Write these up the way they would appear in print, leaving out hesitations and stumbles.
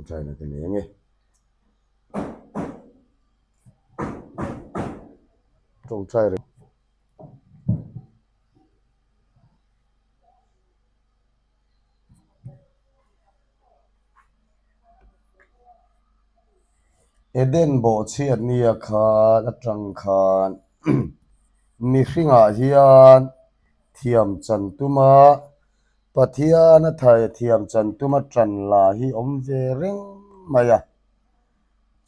Ṭawngṭaina ka nei ange. Ṭawngṭai reng. Eden bawhchhiat nia khan aṭang khan mihringah hian thiam chan tuma Pathian a thai thiam chan tuma ṭan la hi awm ve reng mai a,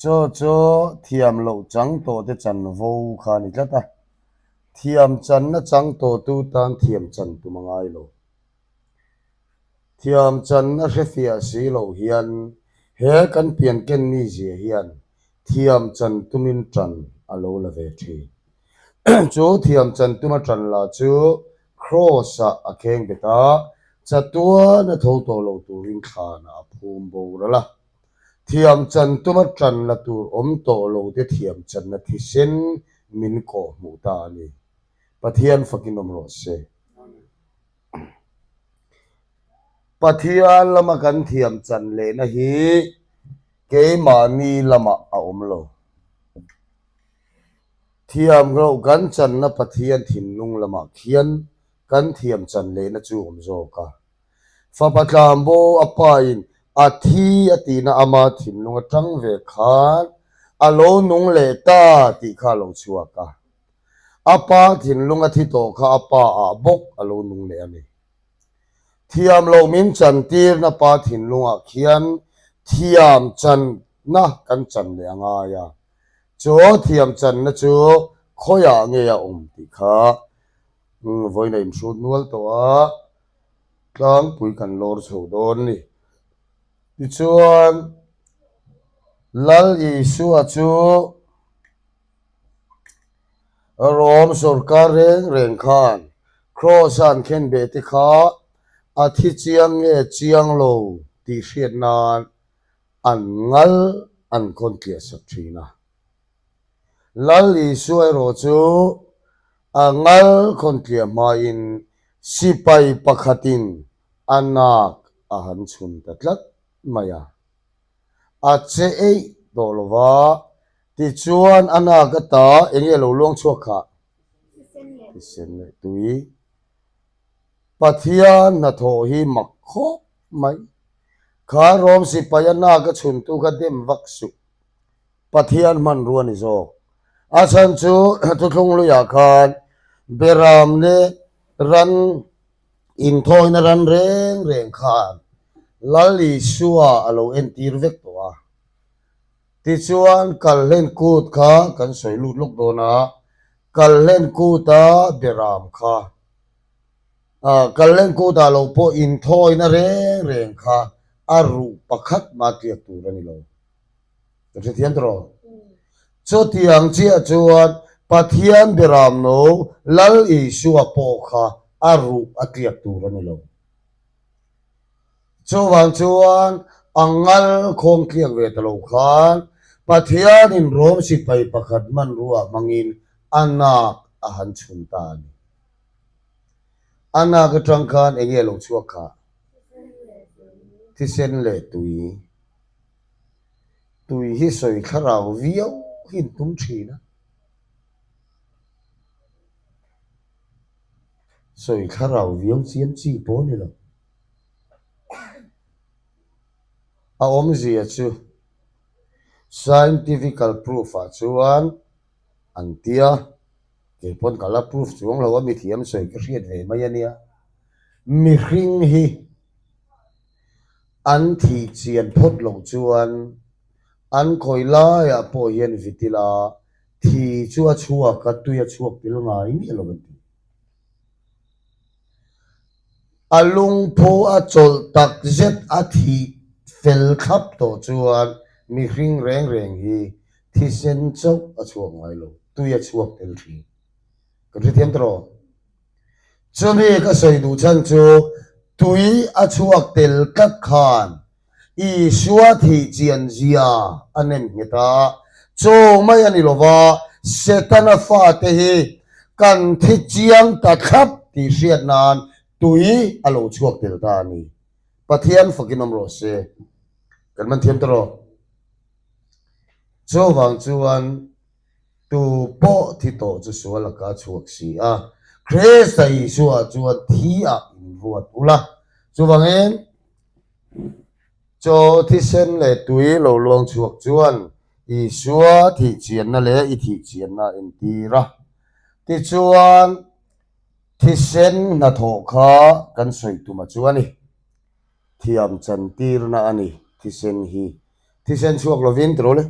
chaw chu thiam loh chang tawh te chanvo kha a ni tlat a, thiam channa chang tawhtu tan thiam chan tum a ngai lo. Thiam channa hrefiah si loh hian he kan pian ken ni zia hian thiam chan tumin ṭan a lo la ve ṭhin. Chu thiam chan tuma ṭan la chu Kraws-ah a kheng bet a, chatuan a tho tawh lo turin thlanah a phum boral a. Thiam chan tuma ṭan la tur awm tawh lo te thiam channa thisen min kawh hmuh ta a ni. Pathian fakin awm rawh se. Pathian lama kan thiam chan lehna hi keimahni lamah a awm lo. Thiam loh kan channa Pathian thinlung lamah khian kan thiam chan lehna chu awm zawk a. Fapa tlambo a pain a thi a tihna ama thinlung atang ve khan a lo nung leh ta tih kha a lo chhuak a. A pa thinlung a thi tawh kha a pa ah bawk a lo nung leh a ni. Thiam loh min chantirna pa thinlungah khian thiam channa kan chan leh a ngai a. Chu thiam channa chu khawiah nge a awm tih kha vawiin a inhrut nual tawh a, tlangpui kan lawr chho dawn a ni. Tichuan, Lal Isua chu Rom sorkar reng reng khan Kraws-a an khen beh te kha a thi chiang nge chiang lo tih hriat nan an ngal an khawn tliah sak thin a. Lal Isua erawh chu a ngal khawn tliah hmain sipai pakhatin a nak a han chhun ta tlat mai a. A che eih tawh lo va, tichuan a nak ata eng nge lo luang chhuak khah? Thisen leh tui. Pathian hnathawh hi mak khawp mai. Kha Rom sipai a nak a chhuntu kha dem vak suh. Pathian hmanrua ni zawk. A chhan chu thuthlung luiah khan Beram leh ran Inthawina ran reng reng khan Lal Isua a lo entir vek tawh a. Tichuan Kalhlen kut kha kan sawi lut lawk dawn a, Kalhlen kuta Beram kha, Kalhlen kutah lo pawh inthawina reng reng kha a ruh pakhat mah tliak tur a ni lo. Ka hrethiam tawh rawh. Chutiang chiah chuan Pathian Beramno Lal Isua pawh kha a ruh a tliak tur a ni lo. Chuvang chuan a ngal khawng tliak ve ta lo khan Pathianin Rom sipai pakhat hmanrua hmangin a nak a han chhun ta a ni. A nak atang khan enge lo chhuak kha? Thisen leh tui. Tui hi sawi thlarau viau hi an tum thin a, sawi thlarau viau chiam chi pawh a ni lo. A awmzia chu scientifical proof ah chuan an tia, kei pawn ka la proof chuang lo a, mithiam sawi ka hriat ve mai a nia. Mihring hi. An thih chian phawt loh chuan an khawi laiah pawh hian vitila thi chu a chhuak a, tui a chhuak tel ngai miah lo an ti. A lungphu a chawlh tak zet a thih fel thlap tawh chuan mihring reng reng hi thisen chauh a chhuak ngai lo, tui a chhuak tel thin. Kan hrethiam ta rawh. Chumi ka sawi duh chhan chu tui a chhuak tel tlat khan Isua thih chian zia a nem nghet a, chaw mai a ni lo va, Setana fate hi kan thi chiang ta thlap tih hriat nan tui a lo chhuak tel ta a ni. Pathian fakin awm rawh se. Kan man thiam ta rawh. Chuvang chuan tu pawh thi tawh chu sual a ka chhuak si a, Krista Isua chuan thi ah in ruat ula. Chuvangin chaw thisen leh tui lo luang chhuak chuan Isua thih chianna leh i thih chianna a entir a. Tichuan thisen hnathawh kha kan sawi tuma chu a ni. Thiam chantirna a ni thisen hi. Thisen chhuak lovin ti rawh le.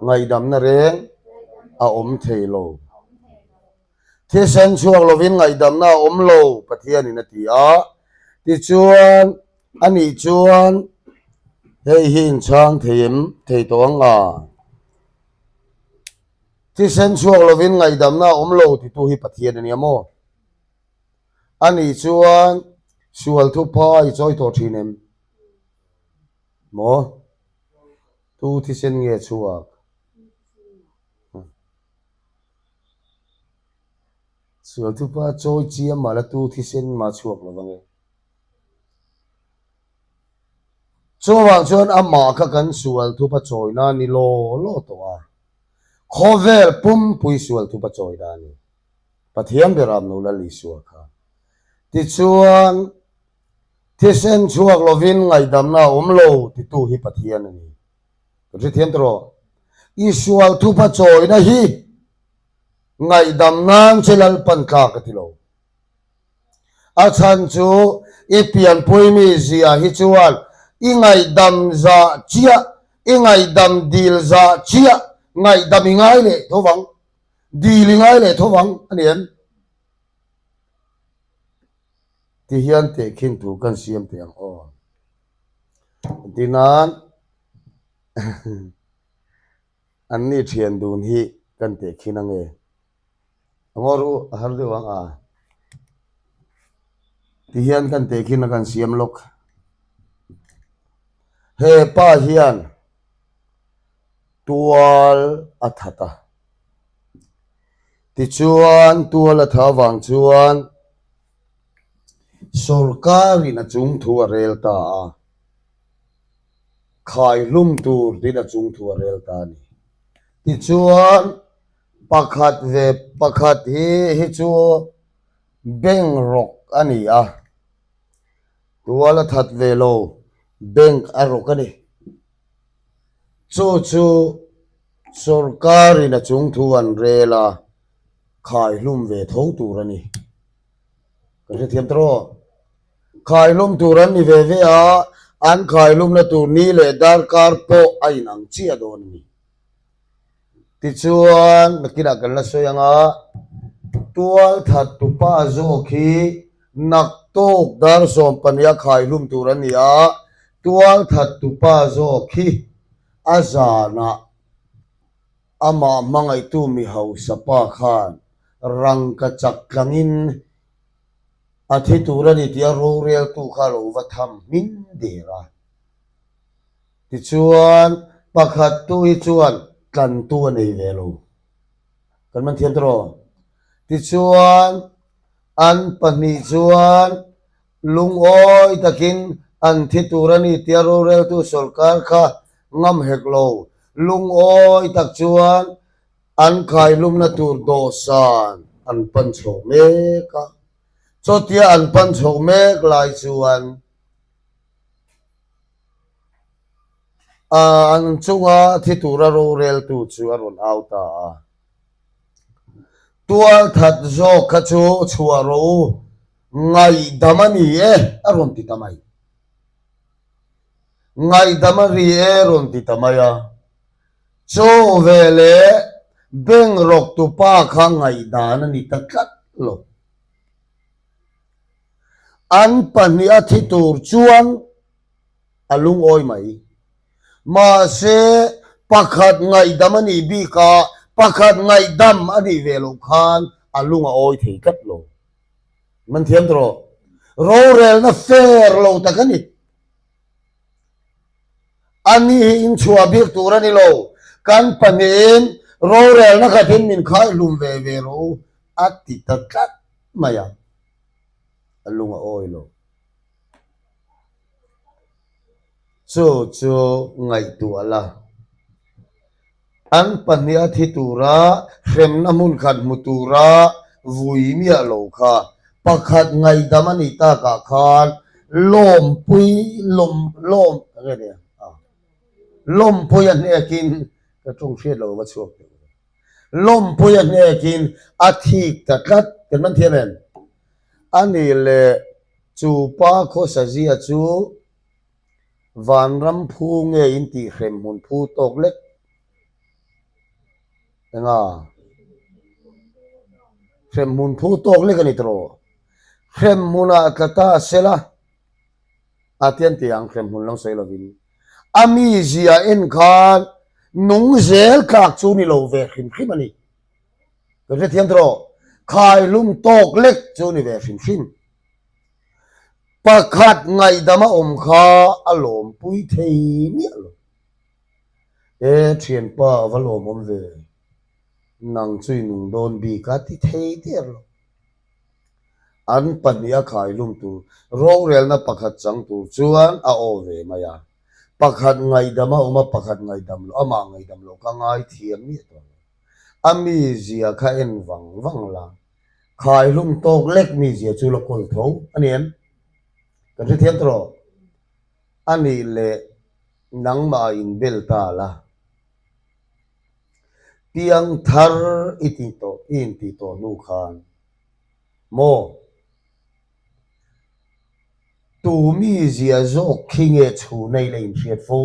Ngaihdamna reng a awm thei lo. Thisen chhuak lovin ngaihdamna a awm lo Pathianin a ti a. Tichuan anih chuan hei hi inchhang thei em thei tawh ang a? Thisen chhuak lovin ngaihdamna a awm lo titu hi Pathian a nia maw? Anih chuan sual thupa i chawi tawh thin em? Maw? Tu thisen nge chhuak? Sual thupa chawi chiam mah la tu thisen mah chhuak lo vang e. Chuvang chuan amah kha kan sual thupa chawina ni law law tawh a. Khawvel pumpui sual thupa chawina a ni. Pathian ber am lo Lal Isua kha. Tichuan, thisen chhuak lovin ngaihdamna a awm lo titu hi Pathian a ni. Kan hrethiam ta rawh. I sual thupa chawina hi ngaihdam nan che Lalpan tlak a ti lo. A chhan chu i pianpui mi zia hi chuan i ngaihdam zah chiah, i ngaihdam dil zah chiah ngaihdam i ngai leh tho vang. Dil i ngai leh tho vang a ni em? Ti hian tehkhin tur kan siam teh ang aw. Ti nan an ni thian dun hi kan tehkhin ange. A ngaw ru a har deuh ang a. Ti hian kan tehkhin a kan siam lawk. He pa hian Tual a that a. Tichuan tual a tha avang chuan sawrkarin a chung thu a rel ta a, khaihlum tur tiin a chung thu a rel ta a ni. Tichuan pakhat ve pakhat hi hi chu bank rawk a ni a, tual a that ve lo bank a rawk a ni. Chu chu sawrkarin a chung thu an rel a, khaihlum ve tho tur a ni. Kan hrethiam ta rawh. Khaihlum tur an ni ve ve a, an khaihlumna tur ni leh darkar pawh a inang chiah dawn a ni. Tichuan, nakinah kan la sawi ang a, tualthat tupa zawk hi naktawk dar sawmpahniha khaihlum tur a ni a, tualthat tupa zawk hi a zanah amah hmangaihtu mi hausa pa khan rangka chak tlangin a thi tur a ni tih a roreltu kha a lo va tham hmin der a. Tichuan, pakhat tu hi chuan tlantu a nei ve lo. Kan man thiam tawh. Tichuan, an pahnih chuan lungawi takin an thi tur a ni tia roreltu sawrkar kha ngam hek lo. Lungawi tak chuan an khailumna tur dawhsan an pan chho mek a. Chutia an pan chho mek lai chuan, An chunga thi tura roreltu chu a rawn au ta a. Tualthat zawk kha chu chhuah rawh u, ngaihdam a ni e a rawn ti ta mai. Ngaihdam a ri e rawn ti ta mai a. Chaw ve leh bank rawktupa kha ngaihdan a ni ta tlat lo. An pahnih a thi tur chuan a lungawi mai. Mahse, pakhat ngaihdam a nih bik a, pakhat ngaihdam a nih ve loh khan a lung a awi thei tlat lo. Man thiam ta rawh. Rorelna fair lo tak a ni. Ani hi inchhuah bik tur a ni lo. Kan pahnihin rorelna khatin min khaihlum ve ve rawh u a ti ta tlat mai a, a lung a awi lo. Chu chu ngaihtuah la. An pahniha thi tura hremna hmun khat hmu tura vui miah lo kha pakhat ngaihdam a nih takah khan lawmpui lawm lawm enge nia a lawmpui a hnekin ka tawng hriat lo va chhuak teh u lawmpui a hnekin a thik ta tlat kan man thiam em? A nih leh chu pa khawsa zia chu Vanram phu nge in tih hrem hmun phu tawk lek enga? Hrem hmun phu tawk lek a ni tawh. Hrem hmunah tla ta sela a tian ti ang hrem hmun lo sawi lovin a mizia en khan nung zel tlak chu ni lo ve hrim hrim a ni. Kan hrethiam tawh. Khaihlum tawk lek chu ni ve hrim hrim. Pakhat ngaihdam a awm kha a lawmpui thei miah lo. E thianpa a va lawmawm ve, nang chu i nung dawn bik a ti thei der lo. An pahniha khaihlum tur rorelna pakhat chang tur chuan a aw ve mai a. Pakhat ngaihdam a awm a, pakhat ngaihdam lo, amah ngaihdam lo kha ngaithiam miah tawh lo. A mizia kha en vang vang la. Khaihlum tawk lek mizia chu la kawl tho a ni em? Kan hrethiam ta rawh. A nih leh nangmah a inbel ta la. Piang thar i ti tawh, i intih tawh hnu khan maw? Tu mizia zawk khi nge chhuna i la inhriat fo?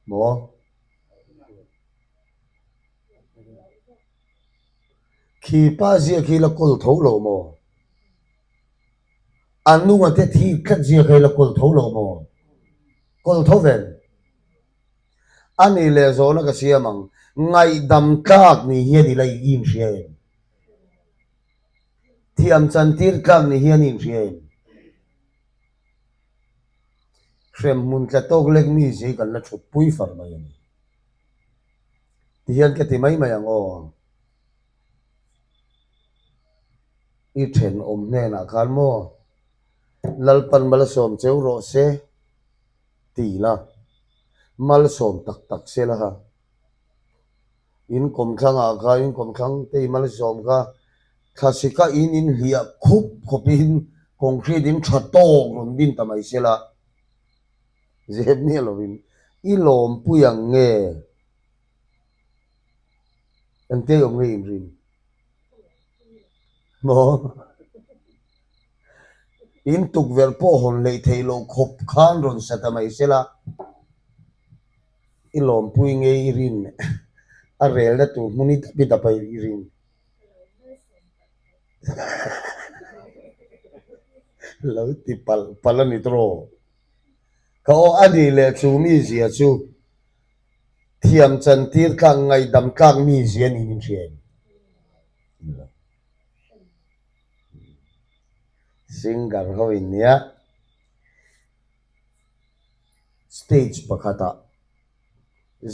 Maw? Khi pa zia khi la kawl tho lo maw? A nunga te thi tlat zia kha i la kawl tho lo maw? Kawl tho ven. A nih leh zawhna ka siam ang, ngaihdam tlak ni hian i la i inhria em? Thiam chantir tlak ni hian i inhria em? Hremhmun tla tawk lek mi zia hi kan la thutpui far mai a ni. Ti hian ka ti mai mai ang aw. I thenawm hnenah khan maw Lalpan malsawm cheu rawh se ti la, malsawm tak tak se la ha. In kawmthlangah kha in kawmthlang te i malsawm kha thlasika in in hliah khup khawpin concrete in tha tawk rawn din ta mai se la. Zep miah lovin i lawmpui ang nge? Engtia i awm nge inrin? Maw? In tukverh pawh hawn hleih theih loh khawp khan rawn sa ta mai sela, i lawmpui nge i rin? A relna tur hmun i dap i dap a i rin? Lo ti palh palh a ni tawh. Ka aw a nih leh chu mizia chu thiam chantir tlak ngaihdam tlak mizia niin min hria em? Singer ho in nia stage pakhatah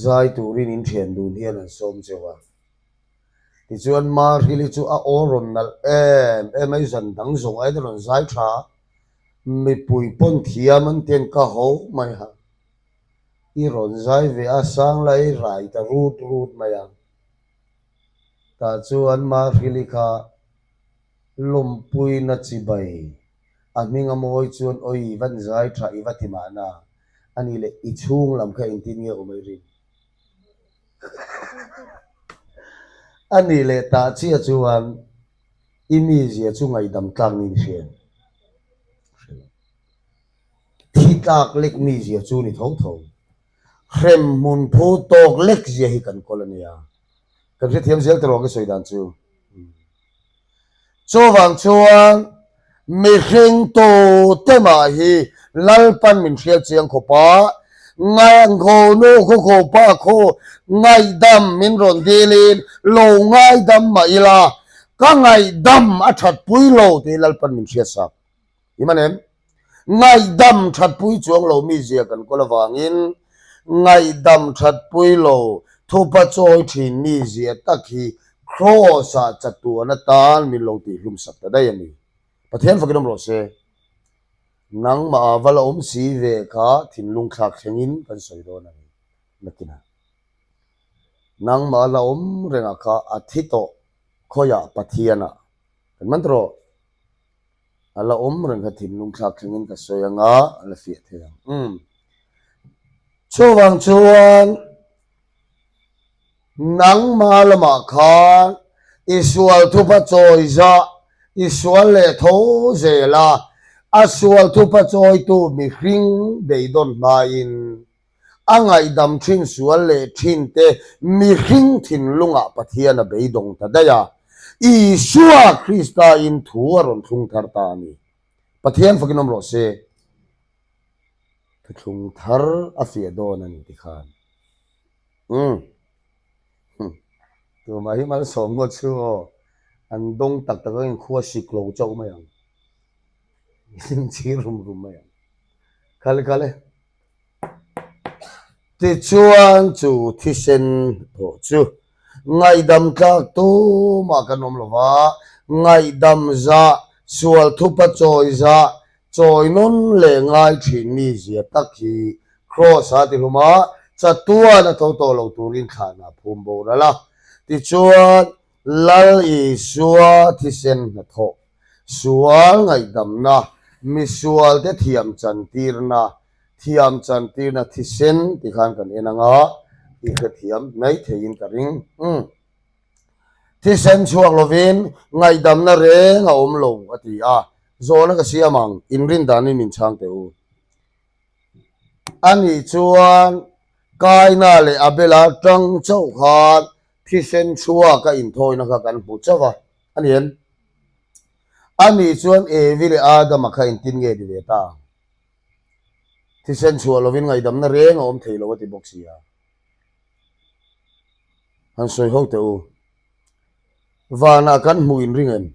zai turin in thian dun hian an sawm cheu a. Tichuan Marhili chu a aw rawn nalh em em a, i zan dang zawng aiin a rawn zai tha a, mipui pawn thiam an tian ka ho mai a, i rawn zai ve a, sang lai rai ta rut rut mai a. Tah chuan Marhili kha lawmpuina chibai a hming a mawi chuan awi i van zai tha i va ti mahna a nih leh i chhung lam kha engtin nge awm ai rin? A nih leh tah chiah chuan i mizia chu ngaihdam tlak niin i hria em? Hre lo. Thi tlak lek mizia chu ni tho tho. Hrem hmun phu tawk lek zia hi kan kawl a nia. Kan hrethiam zel tawh ka sawi dan chu. Chuvang chuan mihring tute mah hi Lalpan min hriat chiang khawp a, Ngaihngho nu khaw khaw pa khaw ngaihdam min rawn dilin lo ngaidam mah ila, ka ngaihdam a thatpui lo tih Lalpan min hriat sak. I man em? Ngaihdam thatpui chuang lo mizia kan kawl avangin ngaihdam thatpui lo thupa chawi thin mizia tak hi Kraws-ah chatuan atan min lo tihhlum sak ta daih a ni. Pathian fakin awm rawh se. Nangmah ah va la awm si ve kha thinlung thlak thlengin kan sawi dawn a ni. Nakinah. Nangmah la awm rengah kha a thi tawh khawiah Pathianah kan man tawh. A la awm reng kha thinlung thlak thlengin ka sawi anga a la fiah thei ang. Umm. Chuvang chuan nangmah lamah khan i sual thupa chawi zah, i sual leh tho zel a, a sual thupa chawitu mihring beidawn hmain A ngaihdam thin sual leh thin te mihring thinlungah Pathian a beidawng ta daih a, Isua Krista in thu a rawn thlung thar ta a ni. Pathian fakin awm rawh se. Thuthlung thar a fiah dawn a ni tikhan. Umm. Tumah hi malsawm ngawt chu aw. An dawng tak tak angin khua sik lo chauh mai ang. Inchhir rum rum mai ang. Khale khale. Tichuan chu thisen pawh chu ngaihdam tlak tumah kan awm lo va, ngaihdam zah, sual thupa chawi zah, chawi nawn leh ngai thin mi zia tak hi Kraws-a tihlum a, chatuan a tho tawh lo turin thlanah phum boral a. Tichuan Lal Isua thisen hnathawh Sual ngaihdamna, misualte thiam chantirna, thiam chantirna thisen ti khan kan en anga i hrethiam mai theiin ka ring. Umm. Thisen chhuak lovin ngaihdamna reng a awm lo a ti a, zawhna ka siam ang, inrin danin min chhang teh u. A nih chuan Kaina leh Abela tang chauh khan thisen chhuak a inthawina kha kan hmu chauh a, a ni em? A nih chuan Evi leh Adama kha engtin nge ti ve ta ang? Thisen chhuah lovin ngaihdamna reng a awm thei lo a ti bawk si a. Han sawi ho teh u. Vanah kan hmuh inring em?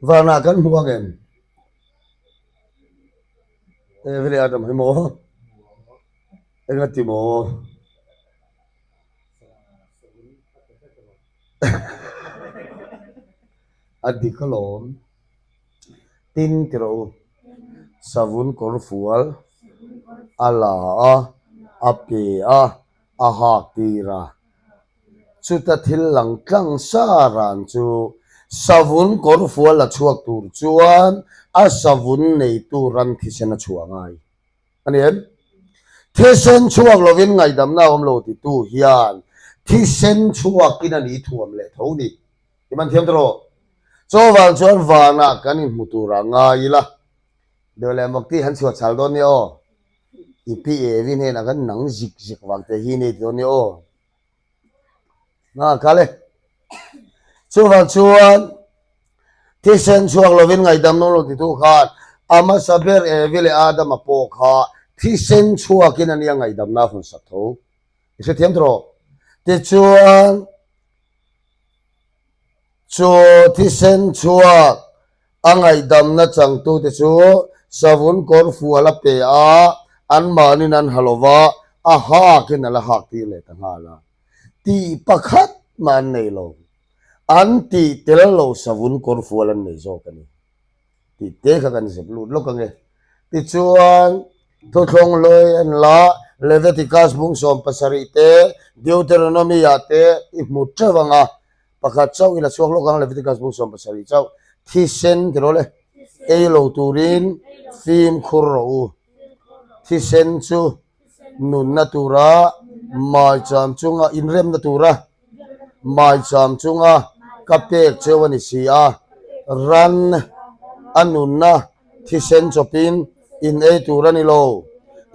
Vanah kan hmu ang em? Evi leh Adam hi maw? Enga ti maw? A dik alawm. Tin ti rawh u. Savun kawr fual a la a, a pe a, a hak tir a. Chuta thil lang tlang sa ran chu savun kawr fual la chhuak tur chuan a savun neitu ran thisen a chhuah ngai. A ni em? Thisen chhuak lovin ngaihdamna a awm lo titu hian thisen chhuakin a ni thuam leh tho ni. I man thiam tawh rawh. Chaw vang chuan vanah kan inhmu turah ngai ila. Deuh leh mawk tih han chhuah chhal dawn nia aw. I pi Evi hnenah khan nang zik zik vang teh hi nei ti dawn nia aw. Nga kal e. Chuvang chuan thisen chhuak lovin ngaihdam nawm lo titu khan a hmasa ber Evi leh Adama pawh kha thisen chhuakin a nia ngaihdamna a hawn sak tho. I hrethiam tawh rawh. Tichuan chu thisen chhuak a ngaihdamna changtute chu savun kawr fual a pe a, anmahnin an ha lo va, a hakin a la hak tir leh ta nghal a. Tih pakhat mah an nei lo. An tih tel lo savun kawr fual an nei zawk a ni. Tih te kha kan zep lut lawk ange. Tichuan, Thuthlawng Lawi en la, Leviticus bung 17 te, Deuteronomy-ah te i hmu teuh ang a. Pakhat chauh i la chhuak lawk ang Leviticus bung 17 chauh. Thisen ti rawh le, ei lo turin fimkhur rawh u. Thisen chu nunna tura maicham chunga inremna tura maicham chunga ka pek cheu a ni si a, ran a nunna thisen chawpin in ei tur a ni lo,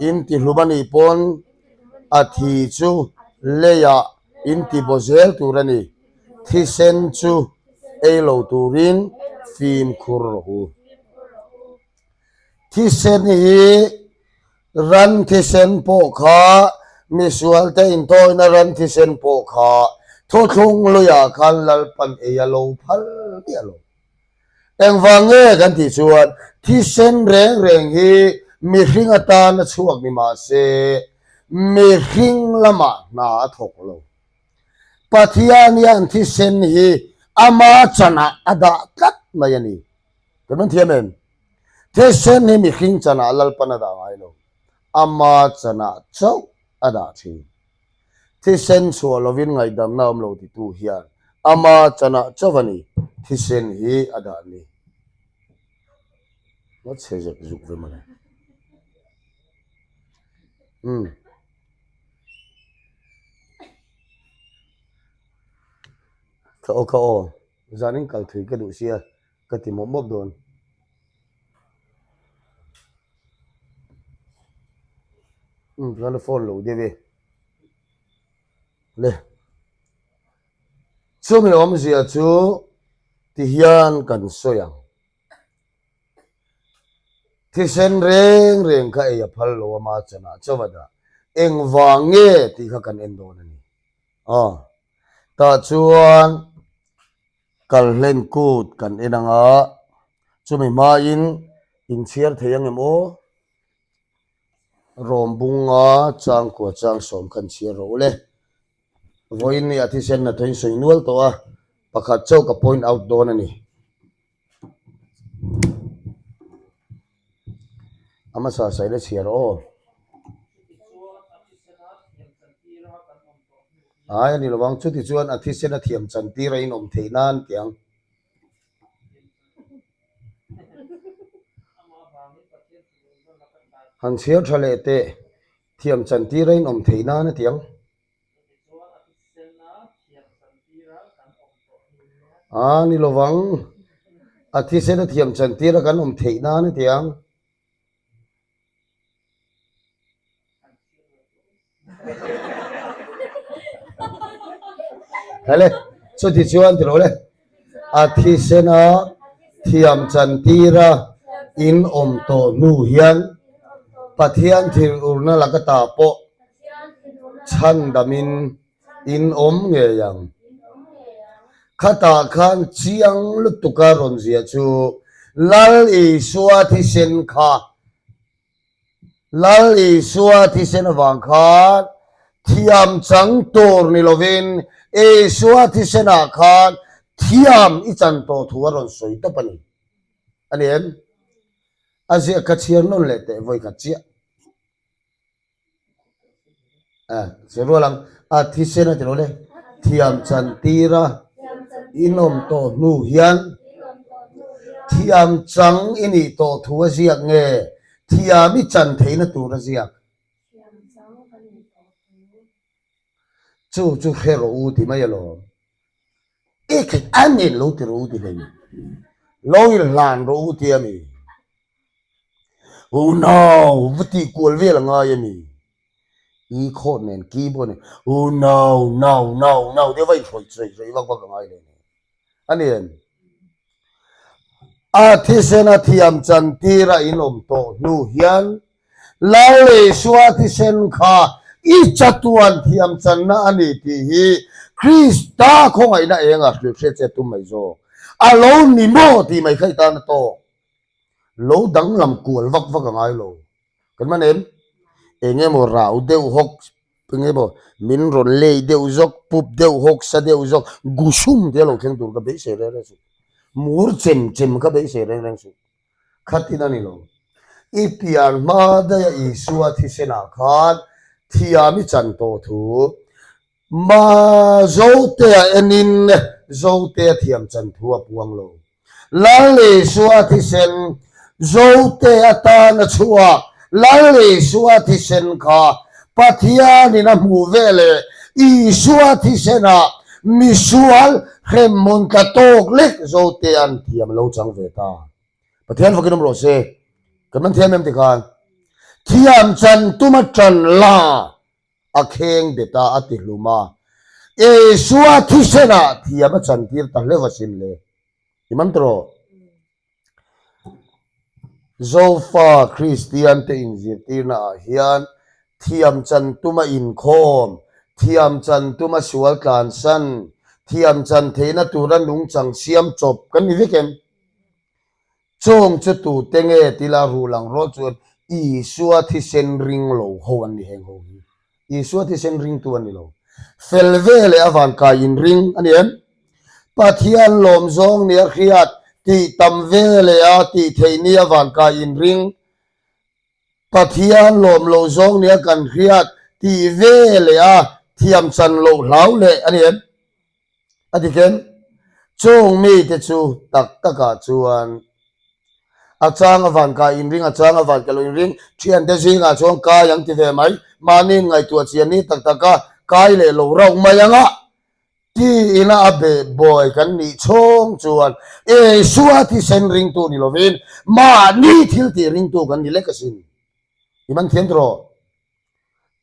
in tihlum a nih pawn a thi chu leiah in ti baw zel tur a ni, thisen chu ei lo turin fimkhur rawh u. Thisen hi Ran thisen pawh kha, misualte intawina ran thisen pawh kha thuthlung luiah khan Lalpan ei a lo phal miah lo. Engvang nge kan tih chuan thisen reng reng hi mihring atana chhuak ni mah se mihring lamah hna a thawk lo. Pathian hian thisen hi. ama chanah a dah tlat mai a ni. Kan rawn thiam em? Thisen hi mihring chanah Lalpan a dah ngai lo, ama chanah chauh a dah thin. Thisen chhuah lovin ngaihdamna awm lo titu hian ama chanah chauh a ni, thisen hi a dah ni. Nga chhe zek zuk ve mawle. Umm. Ka aw ka aw, zanin kal thui ka duh sia ka ti mawp mawp dawn. Umm chuan a phone lo deuh e. Le. Chumi awmzia chu tihian kan sawi ang. Thisen reng reng kha ei a phal lo a ma chanah chauh a dah. Engvang nge tih kha kan en dawn a ni. Aw. Tah chuan kalhlen kut kan en ang a, chumi hmain inchhiar thei ang em aw? Rawm bunga changkua changsawm khan chhiar rawh u le. Vawiin ni a thisen hnathawh in sawi nual tawh a, pakhat chauh ka point out dawn a ni. A hmasa sawi la chhiar aw. Ai a ni lovang, chuti chuan a thisen a thiam chan tir a inawm theih nan tih ang. Han chhiar tha leh teh. Thiam chan tir a inawm theih nan a ti ang. A ni lovang. A thisen a thiam chan tir a kan awm theih nan a ti ang. Hele, chuti chuan ti lo le. A thisen a thiam chan tir a in awm tawh hnu hian Pathian thilurna laka ta pawh chhandamin in awm ngei ang. Khatah khan chiang lutuka rawn ziah chu Lal Isua thisen kha Lal Isua thisen avang khan thiam chang tur ni lovin Isua thisenah khan thiam i chan tawh thu a rawn sawi tawp a ni. A ni em? A ziak kha chhiar nawn leh teh vawi khat chiah. A sawi rual ang, a thisen a ti lo le, thiam chan tir a inawm tawh hnu hian thiam chang i nih tawh thu a ziak nge thiam i chan theihna tur a ziak? Chu chu hre rawh u ti mai alawm. I khat a nen lo ti rawh u ti hlei. Lo inhlan rawh u ti a mi. Unau va tih kual vel a ngai a mi. I khawt nen keyboard nen unau nau nau nau deuh va inhrawih sawi sawi vak vak a ngai hle. A ni em? A thisen a thiam chan tir a inawm tawh hnu hian Lal Isua thisen kha i chatuan thiam channa a ni tih hi Krista khawngaihna eng a hrilh hriat che tum mai zawk. A lo ni maw tih mai kha i tan a tawk. Lo danglam kual vak vak a ngai lo. Kan man em? Eng emaw rau deuh hawk, eng emaw min rawn lei deuh zawk, pup deuh hawk, sa deuh zawk, gusum te a lo thleng tur ka beisei reng reng suh. Mur chem chem ka beisei reng reng suh. Khatin a ni lo. I pian hma daia Isua thisenah khan thiam i chan tawh thu. Ma Zotea enin Zotea thiam chan thu a puang lo. Lal Isua thisen Zote atana chhuak Lal Isua thisen kha Pathianin a hmuh veleh Isua thisenah misual hremhmun tla tawk lek Zote an thiam lo chang ve ta. Pathian fakin awm rawh se. Kan man thiam em tikhan thiam chan tuma tan la a kheng bet a, a ti hlum a. Isua thisenah thiam a chantir ta hleuh asin le. I man tawh. Zofa Kristian te inzirtirna ah hian thiam chan tuma inkhawm, thiam chan tuma sual tlansan, thiam chan theihna tura nungchang siam chawp kan ni vek em? Chawng chu tute nge tila ruh lang rual chuan Isua thisen ring lo ho an ni heng ho hi. Isua thisen ringtu an ni lo. Fel ve leh a vankai inring a ni em? Pathian lawm zawng nia hriat tih tam ve leh a tih theih nia vankai inring Pathian lawm lo zawng nia kan hriat tih ve leh a thiam chan loh hlau leh a ni em? A ti ken. Chung mite chu tak takah chuan a chang a van kai inring, a chang a van kai lo inring, thiante zingah chuan kai ang ti ve mai, mahni inngaihtuah chian ni tak taka kai leh lo rauh mai anga tiin a beh bawi kan nih chhawng chuan Isua thisen ringtu ni lovin mahni thil tih ringtu kan ni lek asin. I man thiam tawh.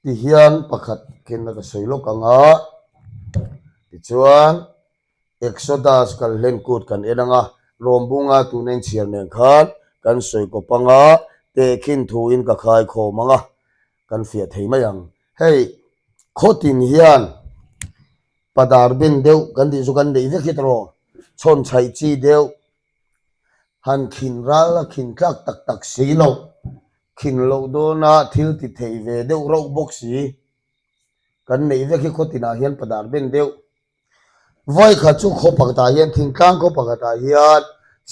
Ti hian pakhat khenna ka sawi lawk ang a, tichuan Exodus kal hlen kut kan en ang a, Rawmbunga tuna inchhiar nen khan kan sawi kawp ang a, tehkhin thuin ka khai khawm ang a, kan fiah thei mai ang. Hei khawtin hian padar ben deuh kan tih chu kan neih vek hi tawh, chhawn chhaih chi deuh, han khin ral a khin tlak tak tak si loh. Khin loh dawna thil ti thei ve deuh rauh bawk si. Kan neih vek hi khaw tinah hian padar ben deuh. Vawi khat chu khaw pakhatah hian thingtlang khaw pakhatah hian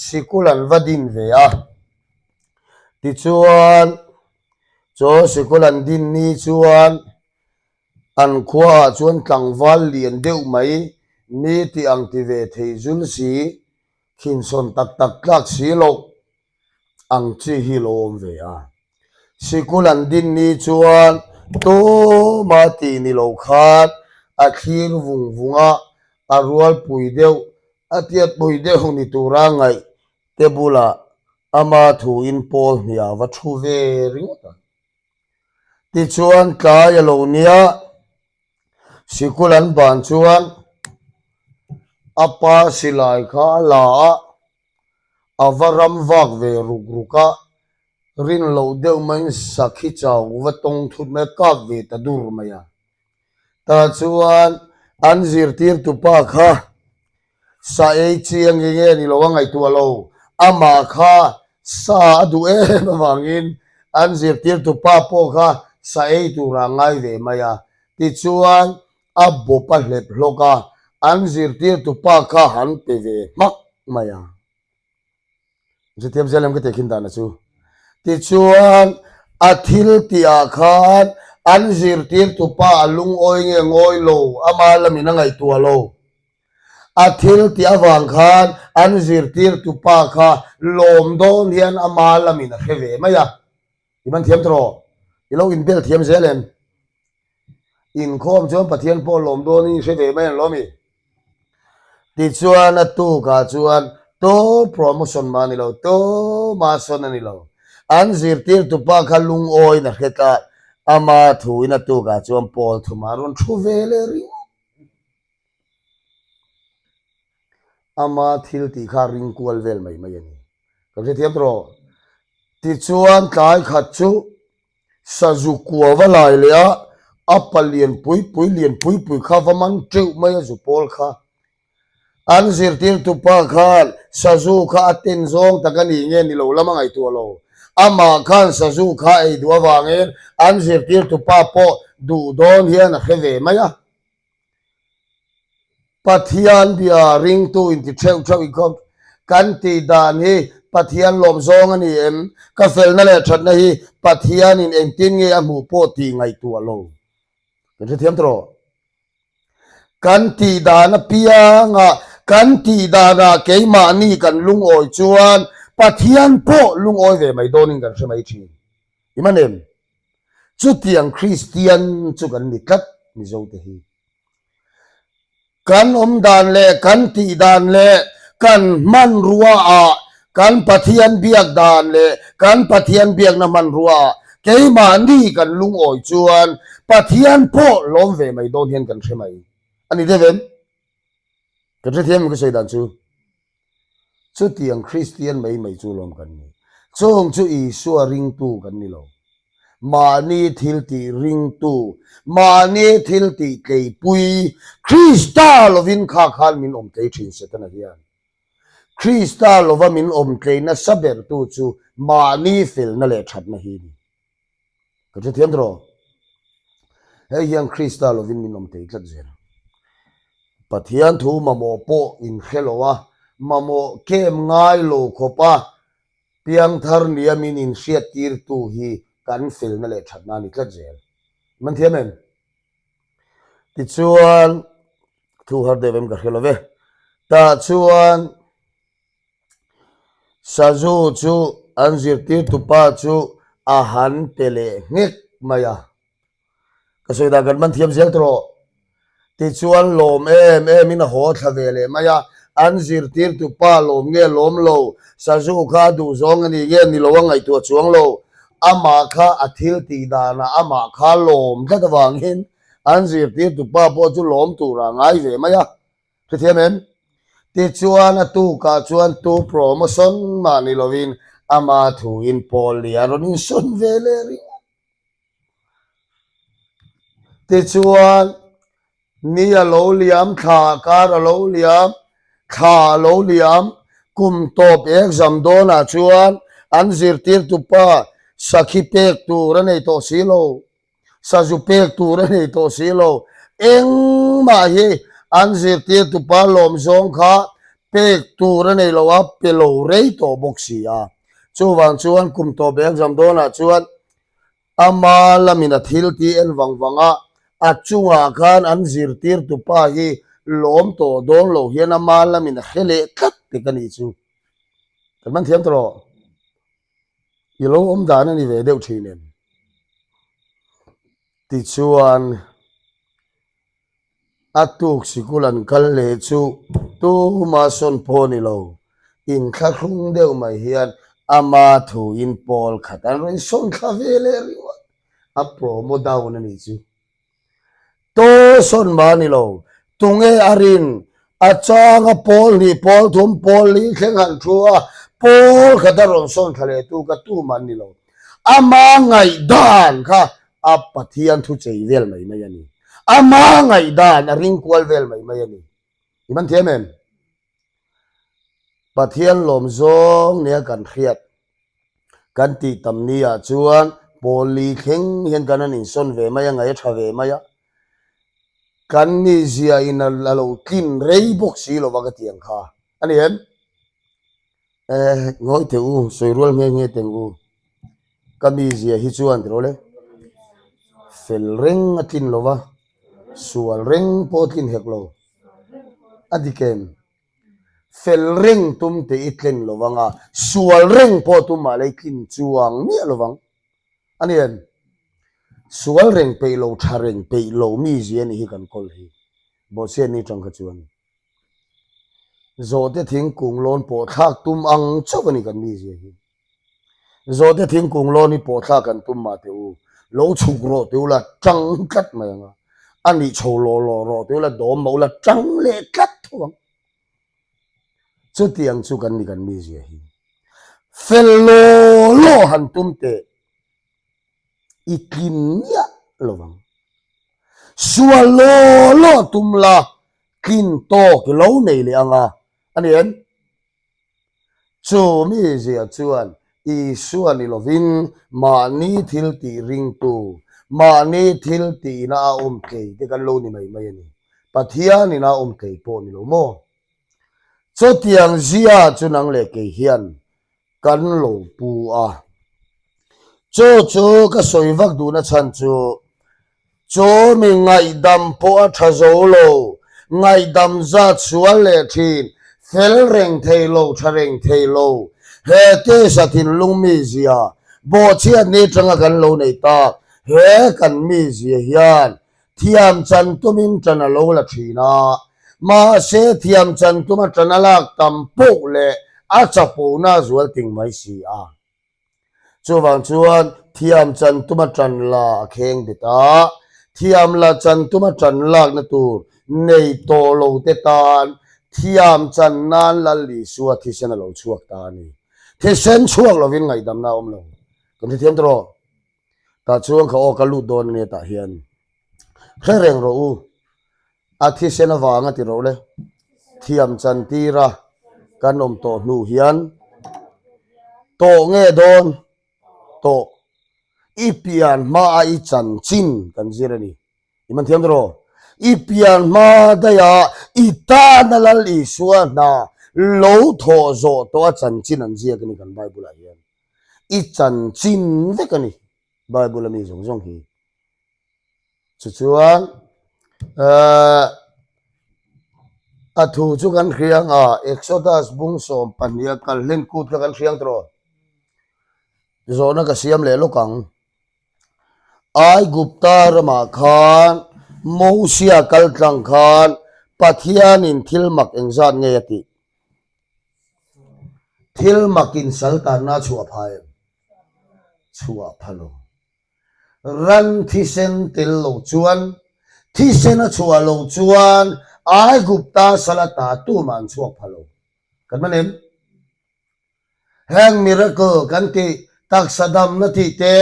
sikul an va din ve a. Tichuan chaw sikul an din ni chuan an khuaah chuan tlangval lian deuh mai mi ti ang ti ve thei zul si, khinsawn tak tak tlak si loh. ang chi hi lo awm ve a. Sikul an din ni chuan tuma tih ni lo khan a thlir vung vung a, a rualpui deuh, a tiatpui deuh ni tura ngaih te bulah ama thuin pawl hniah va thu ve ringawt a. Tichuan tlai a lo nia, sikul an ban chuan a pa silai kha a la a, A va ram vak ve ruk ruk a, rin loh deuh maiin sakhi chau va tawng thut mai a, kap ve ta dur mai a. Tah chuan an zirtirtupa kha sa ei chiang nge nge ni lo a ngaihtuah lo, amah kha sa a duh em avangin an zirtirtupa pawh kha sa ei tura a ngai ve mai a. Tichuan a bawp a hlep hlawk a, an zirtirtupa kha han pe ve hmak mai a. Zetiam zel em ka tih khin dana chu. Tichuan a thil tihah khan an zirtirtupa a lungawi nge ngawi lo, ama lamin a ngaihtuah lo. A thil tih avang khan an zirtirtupa kha lawm dawn hian ama lamin a hre ve mai a. I man thiam tawh rawh. I lo inbel thiam zel em? Inkhawm chuan Pathian pawh lawm dawnin i hre ve mai ang lo mi? Tichuan a tukah chuan tu promotion mah a ni lo, tu mah sawn a ni lo. An zirtirtupa kha lungawiin a hre tlat. Ama thuin a tukah chuan pawl thumah a rawn thu ve leh ringawt. Ama thil tih kha a ring kual vel mai mai a ni. Kan hrethiam tawh rawh. Tichuan tlai khat chu Sazu kua va lai leh a, a pa lian pui pui lian pui pui kha va man teuh mai a zu pawl kha. An zirtirtupa khan sazu kha a ten zawng tak a nih nge ni lo lam a ngaihtuah lo. Amah khan sazu kha ei duh avangin an zirtirtupa pawh duh dawn hian a hre ve mai a. Pathian bia ringtu inti theuh theuh inkhawm kan tih dan hi Pathian lawm zawng a ni em? Ka felna leh thatna hi Pathianin engtin nge a hmuh pawh tih ngaihtuah lo. Kan hrethiam tawh rawh. Kan tih dan apianga kan tih danah keimahni kan lungawi chuan Pathian pawh lungawi ve mai dawnin kan hre mai thin. I man em? Chutiang Kristian chu kan ni tlat Mizote hi. Kan awm dan leh kan tih dan leh kan hmanrua ah kan Pathian biak dan leh kan Pathian biakna hmanrua ah keimahni kan lungawi chuan Pathian pawh lawm ve mai dawn hian kan hre mai a ni deuh em? Kan hrethiam em ka sawi dan chu? Chutiang Kristian mai mai chu lawm kan ni. Chung chu Isua ringtu kan ni lo. Mahni thil tih ringtu, mahni thil tih tleipui, Krista lovin kha khan min awm tlei thin Setana hian. Krista lova min awm tlei nasa bertu chu mahni felna leh thatna hi a ni. Ka hrethiam tawh. Hei hian Krista lovin min awm thei tlat zel. Pathian thu mamawh pawh inhre lo a, mamawh kem ngai lo khawpa piangthar nia min inhriattirtu hi kan felna leh thatna a ni tlat zel. Man thiam em? Tichuan, thu har deuh em ka hre lo ve. Tah chuan Sazu chu an zirtirtupa chu a han pe leh nghek mai a. Ka sawi dan kan man thiam zel tawh rawh. Tichuan lawm em em in a haw thla ve leh mai a, an zirtirtu pa lawm nge lawm lo, Sazu kha a duh zawng a ni nge ni lo a ngaihtuah chuang lo, amah kha a thil tih danah amah kha lawm tlat avangin an zirtirtu pa pawh chu lawm turah a ngai ve mai a. Hrethiam em? Tichuan a tukah chuan tu promotion mah ni lovin ama thuin Paul nih a rawn insawn ve leh ringawt. Tichuan, ni a lo liam, thla kar a lo liam, thla a lo liam, kum tawp exam dawnah chuan an zirtirtupa sakhi pek tur a nei tawh si lo, sazu pek tur a nei tawh si lo. Engmah hi an zirtirtupa lawm zawng kha pek tur a nei lo a, pe lo rei tawh bawk si a. Chuvang chuan kum tawp exam dawnah chuan Ama lamin a thil tih en vang vang a, a chungah khan an zirtirtupa hi lawm tawh dawn lo hian ama lamin a hre leh tlat tek a nih chu. Kan man thiam tawh. I lo awm dan a ni ve deuh thin em? Tichuan. A tuk sikul an kal leh chu tuma sawn pawh ni lo, inthlahrung deuh mai hian ama thuin pawl khat an rawn sawn thla ve leh ringawt. A promo down a nih chu. To sawn mah ni lo, tunge a rin? A changa pawl hnih, pawl thum, pawl li thleng han thu a, pawl khat a rawn sawn thla leh tu ka tumah an ni lo. Ama ngaihdan kha a Pathian thu chei vel mai mai a ni. Ama ngaihdan a ring kual vel mai mai a ni. I man thiam em? Pathian lawm zawng nia kan hriat kan tih tam ni ah chuan pawl li thleng hian kan han insawn ve mai a, ngaih a tha ve mai a. Kan mizia in a lo tlin rei bawk si lova ka ti ang kha. A ni em? Eh, ngawi teh u, sawi rual nghe nghe teng u. Ka mizia hi chuan tiraw le, fel reng a tlin lo va, sual reng pawh a tlin hek lo. A dik em? Fel reng tum teh i tlin lo vang a, sual reng pawh tum mah la i tlin chuang miah lo vang. A ni em? Sual reng peih lo, tha reng peih lo mizia a nih hi kan kawl hi. Bawhchhiat ni tang kha chuan. Zawhte thingkung lawn pawh thlak tum ang chauh a ni kan mizia hi. Zawhte thingkung lawn hi pawh thlak kan tum mah teh u, lo chhuk rawh teh u la tang tlat mai ang a, a nih chho lawh lawh rawh teh u la dawm mah u la tang leh tlat tho ang. Chutiang chu kan ni kan mizia hi. Fel law law han tum teh. I tlin miah lo vang. Sual law law tum la, tlin tawk i lo nei leh ang a, a ni em? Chu mizia chuan Isua ni lovin mahni thil tih ringtu, mahni thil tihna a awm tlei te kan lo ni mai mai a ni. Pathianin a awm tlei pawh ni lo maw? Chutiang zia chu nang leh kei hian kan lo pu a. Chu chu ka sawi vak duhna chhan chu, chu mi ngaihdam pawh a tha zo lo, ngaihdam zat sual leh thin, fel reng thei lo, tha reng thei lo, he tisa thinlung mizia, bawhchhiat ni tanga kan lo nei tak, he kan mizia hian Thiam chan tumin ṭan a lo la ṭhin a, mahse thiam chan tuma ṭan a lak tam poh leh a chapona a zual ting mai si a. Chuvang chuan thiam chan tuma ṭan la a kheng bet a, thiam la chan tuma ṭan lakna tur nei tawh lo te tan thiam chan nan Lal Isua thisen a lo chhuak ta a ni. Thisen chhuak lovin ngaihdamna a awm lo. Kan hrethiam tawh rawh. Tah chuan kha aw ka lut dawn ania tah hian hre reng rawh u, a thisen avanga ti rawh le, thiam chan tira kan awm tawh hnu hian tawh nge dawn tawh i pian hmaa i chanchin kan zir a ni. I man thiam tawh rawh. I pian hma daih a i tana Lal Isua hna lo thawh zawh tawh a chanchin an ziak a ni kan Bible ah hian. I chanchin vek a ni Bible a mi zawng zawng hi. Tichuan a thu chu kan hriang a, Exodus bung 12 a kal hlen kut kha kan hriang tawh. Zawhna ka siam leh lawk ang. Aigupta ramah khan Mosia kal tlang khan Pathianin thil mak engzat nge a tih? Thil makin sal tanna a chhuah pha em? Chhuah pha lo. Ran thisen tel lo chuan, thisen a chhuah lo chuan Aigupta sal ata tumah an chhuak pha lo. Kan man em? Heng miracle kan tih, taksa damna tih te,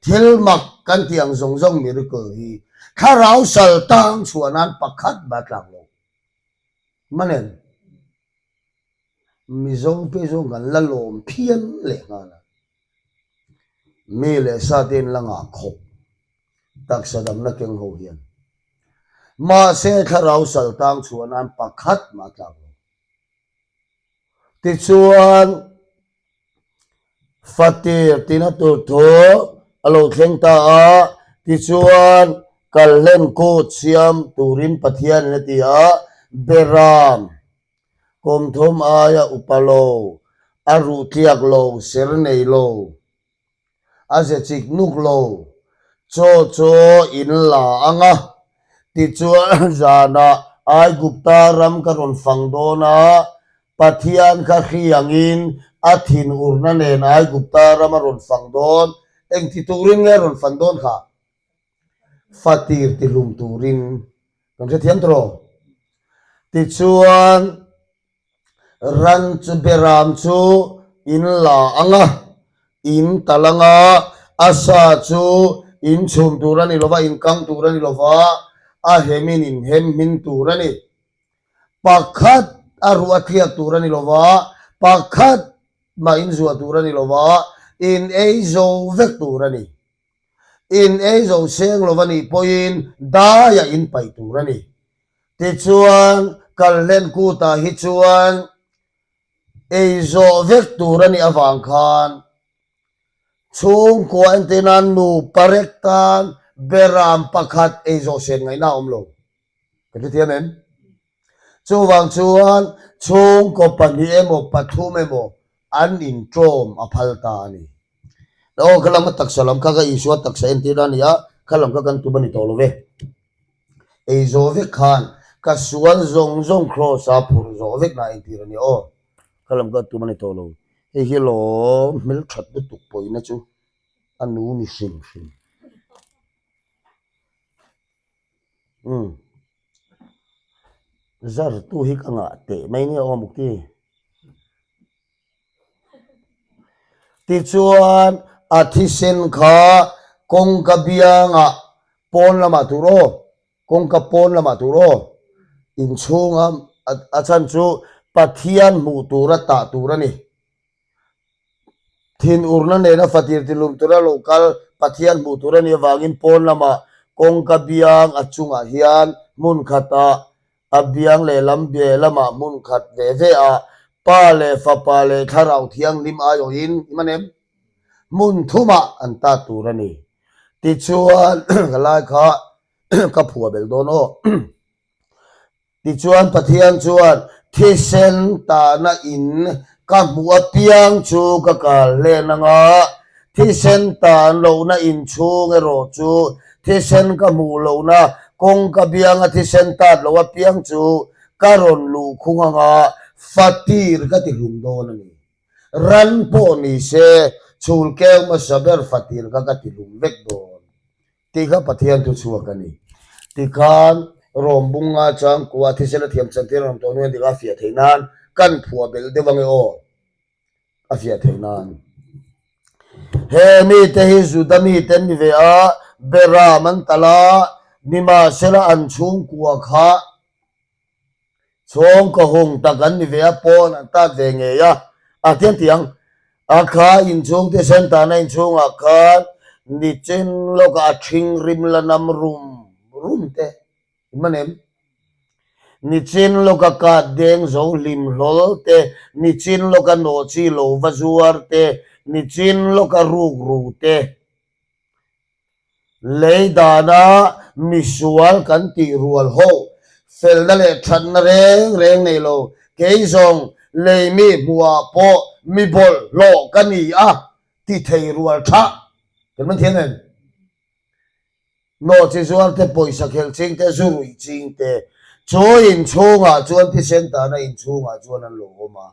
thil mak kan tih ang zawng zawng miracle hi thlarau sal tang chhuah nan pakhat mah a tlak lo. Man em? Mizo te zawng kan la lawm phian leh nghal a. Mi leh sa te in la ngah khawp taksa damna keng ho hian. Mahse thlarau sal tang chhuah nan pakhat mah a tlak lo. Tichuan, Fatir tina tur thu a lo thleng ta a, tichuan kalhlen kut siam turin Pathianin a ti a, Beram, kum thum aia upa lo, a ruh tliak lo, ser nei lo. A ze chik nuk lo. Chaw chu in la ang a, tichuan zanah Aigupta ram ka rawn fang dawn a, Pathian kha hri angin a thinurna nen Aigupta ram a rawn fang dawn. Engti turin nge a rawn fan dawn kha? Fatir tihlum turin. Kan hrethiam tawh lo. Tichuan. Ran chu beram chu in la ang a, in tal ang a, a sa chu in chhum tur a ni lo va, in kang tur a ni lo va, a hemin in hem hmin tur a ni. Pakhat a ruh a tliak tur a ni lo va, pakhat mah in zuah tur a ni lo va, in ei zo vek tur a ni. In ei zo seng lo va nih pawhin daiah in paih tur a ni. Tichuan, kalhlen kutah hi chuan ei zawh vek tur a nih avang khan chhungkua entirna nupa rek tan beram pakhat ei zawh sen ngaihna a awm lo. Ka hrethiam em? Chuvang chuan chhungkaw pahnih emaw pathum emaw an inṭawm a phal ta a ni. Aw, kha lama taksa lam kha ka Isua taksa entirna a ni a, kha lam kha kan tum a ni tawh lo ve. Ei zawh vek khan ka sual zawng zawng kraws a phurh zawh vek na entir a ni aw. Kha lam kha tum a ni tawh lo. Hei hi lawm hmelthat lutuk pawina chu a nu ni hrim hrim. Umm. Zartu hi ka ngah teh mai nia aw Mukti. Tichuan a thisen kha kawngka biangah pawn lamah tur aw, kawngka pawn lamah tur aw, inchhunga a chhan chu Pathian hmuh tura tah tur a ni. Thinurna nena fatir tilum tura lo kal Pathian hmuh tur a nih avangin pawn lamah kawngka biang a chungah hian hmun khatah A biang leh lam bia lamah hmun khat ve ve a, Pa leh Fapa leh Thlarau Thianghlim aiawhin i man em? Hmun thumah an tat tur a ni. Tichuan, ka lai kha ka phuah belh dawn aw. Tichuan Pathian chuan thisen tahna in ka hmuh apiang chu ka kal hlen ang a, Thisen tan lohna inchhung erawh chu thisen ka hmuh lohna kawngka bianga thisen tat loh apiang chu ka rawn luh khung anga fatir ka ti hlum dawn a ni. Ran pawh ni se chhul keu hmasa ber fatir kha ka ti hlum vek dawn tih kha Pathian thu chhuak a ni. Tikhan Rom bunga changkua thisen a thiam chantir a rawn tawh hnuaiin tikha a fiah theih nan kan phuah belh deuh ange aw. a fiah theih nan. He mite hi Juda mite an ni ve a, Beram an tal a, nimahsela an chhungkua kha chhawngkaw hung tak an ni ve a, pawn an tat ve ngei a, a tiang ti ang. A kha inchhung thisen tahna inchhungah khan nichin lawkah a ṭhing rim la nam rum rum te. In man em? Nichin lawka kat deng zo hlim hlawl te, nichin lawka nawh chi lo va zuar te, nichin lawka ruk ru te. Lei dana misual kan tih rual ho, felna leh thatna reng reng nei lo, kei zawng lei mi hmuhah pawh mi bawlhhlawh ka ni a ti thei rual tha. Kan man thiam em? Nawh chi zuar te, pawisa khelh ching te, zu ruih ching te, chu inchhungah chuan thisen tana inchhungah chuan an lo awm a.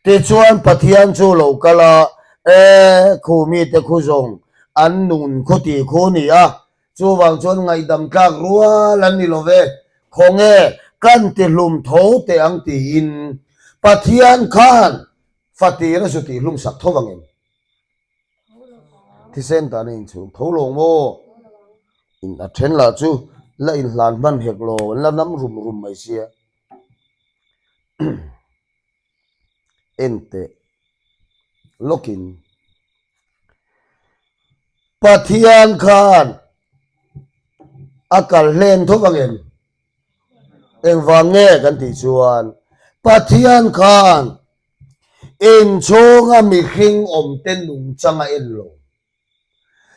Tichuan Pathian chu lo kal a, E, khu mite khu zawng an nun khu ti khu ni a, chuvang chuan ngaihdam tlak rual an ni lo ve, khawnge kan ti hlum tho teh ang tiin Pathian khan fatir a zu tih hlum sak tho vangin. Thisen tan a inchhung tho lo maw? In a then lah chu la inhlan hman hek lo, an la nam rum rum mai sia. En teh lawkin Pathian khan a kal hlen tho vangin Engvang nge kan tih chuan Pathian khan inchhunga mihring awmte nungchang a en lo.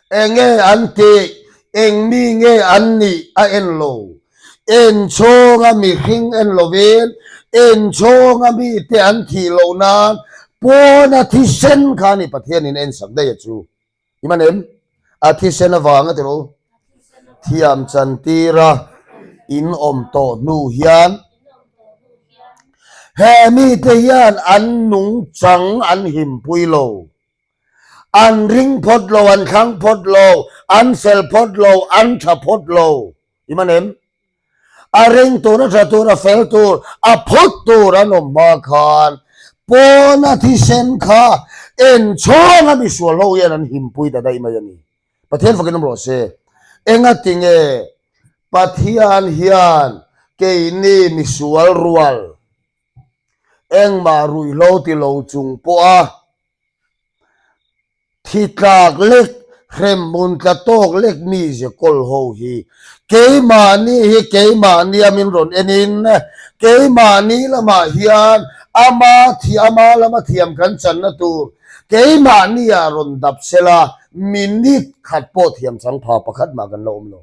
Enge an tih, eng mi nge an nih a en lo. Inchhunga mihring en lovin inchhunga mite an thih loh nan pawna thisen kha a ni Pathianin a ensak daih a chu. I man em? A thisen avanga ti rawh u. Thiam chantira in awm tawh hnu hian he mite hian an nungchang an himpui lo. An ring phawt lo, an thlang phawt lo, an fel phawt lo, an tha phawt lo. I man em? A ring tur, a tha tur, a fel tur, a phut tur an awm hma khan pawna thisen kha enchhawng a misual ho hian an himpui ta daih mai a ni. Pathian fakin awm rawh se. Engati nge Pathian hian keini misual rual engmah ruihhlo ti lo chung pawha Thi tlak lek, hremhmun tla tawk lek mi ze kawl ho hi keimahni hi keimahnia min rawn en in keimahni lamah hian ama thi ama lama thiam kan channa tur keimahnia rawn dap sela minute khat pawh thiam chang pha pakhat mah kan la awm lo.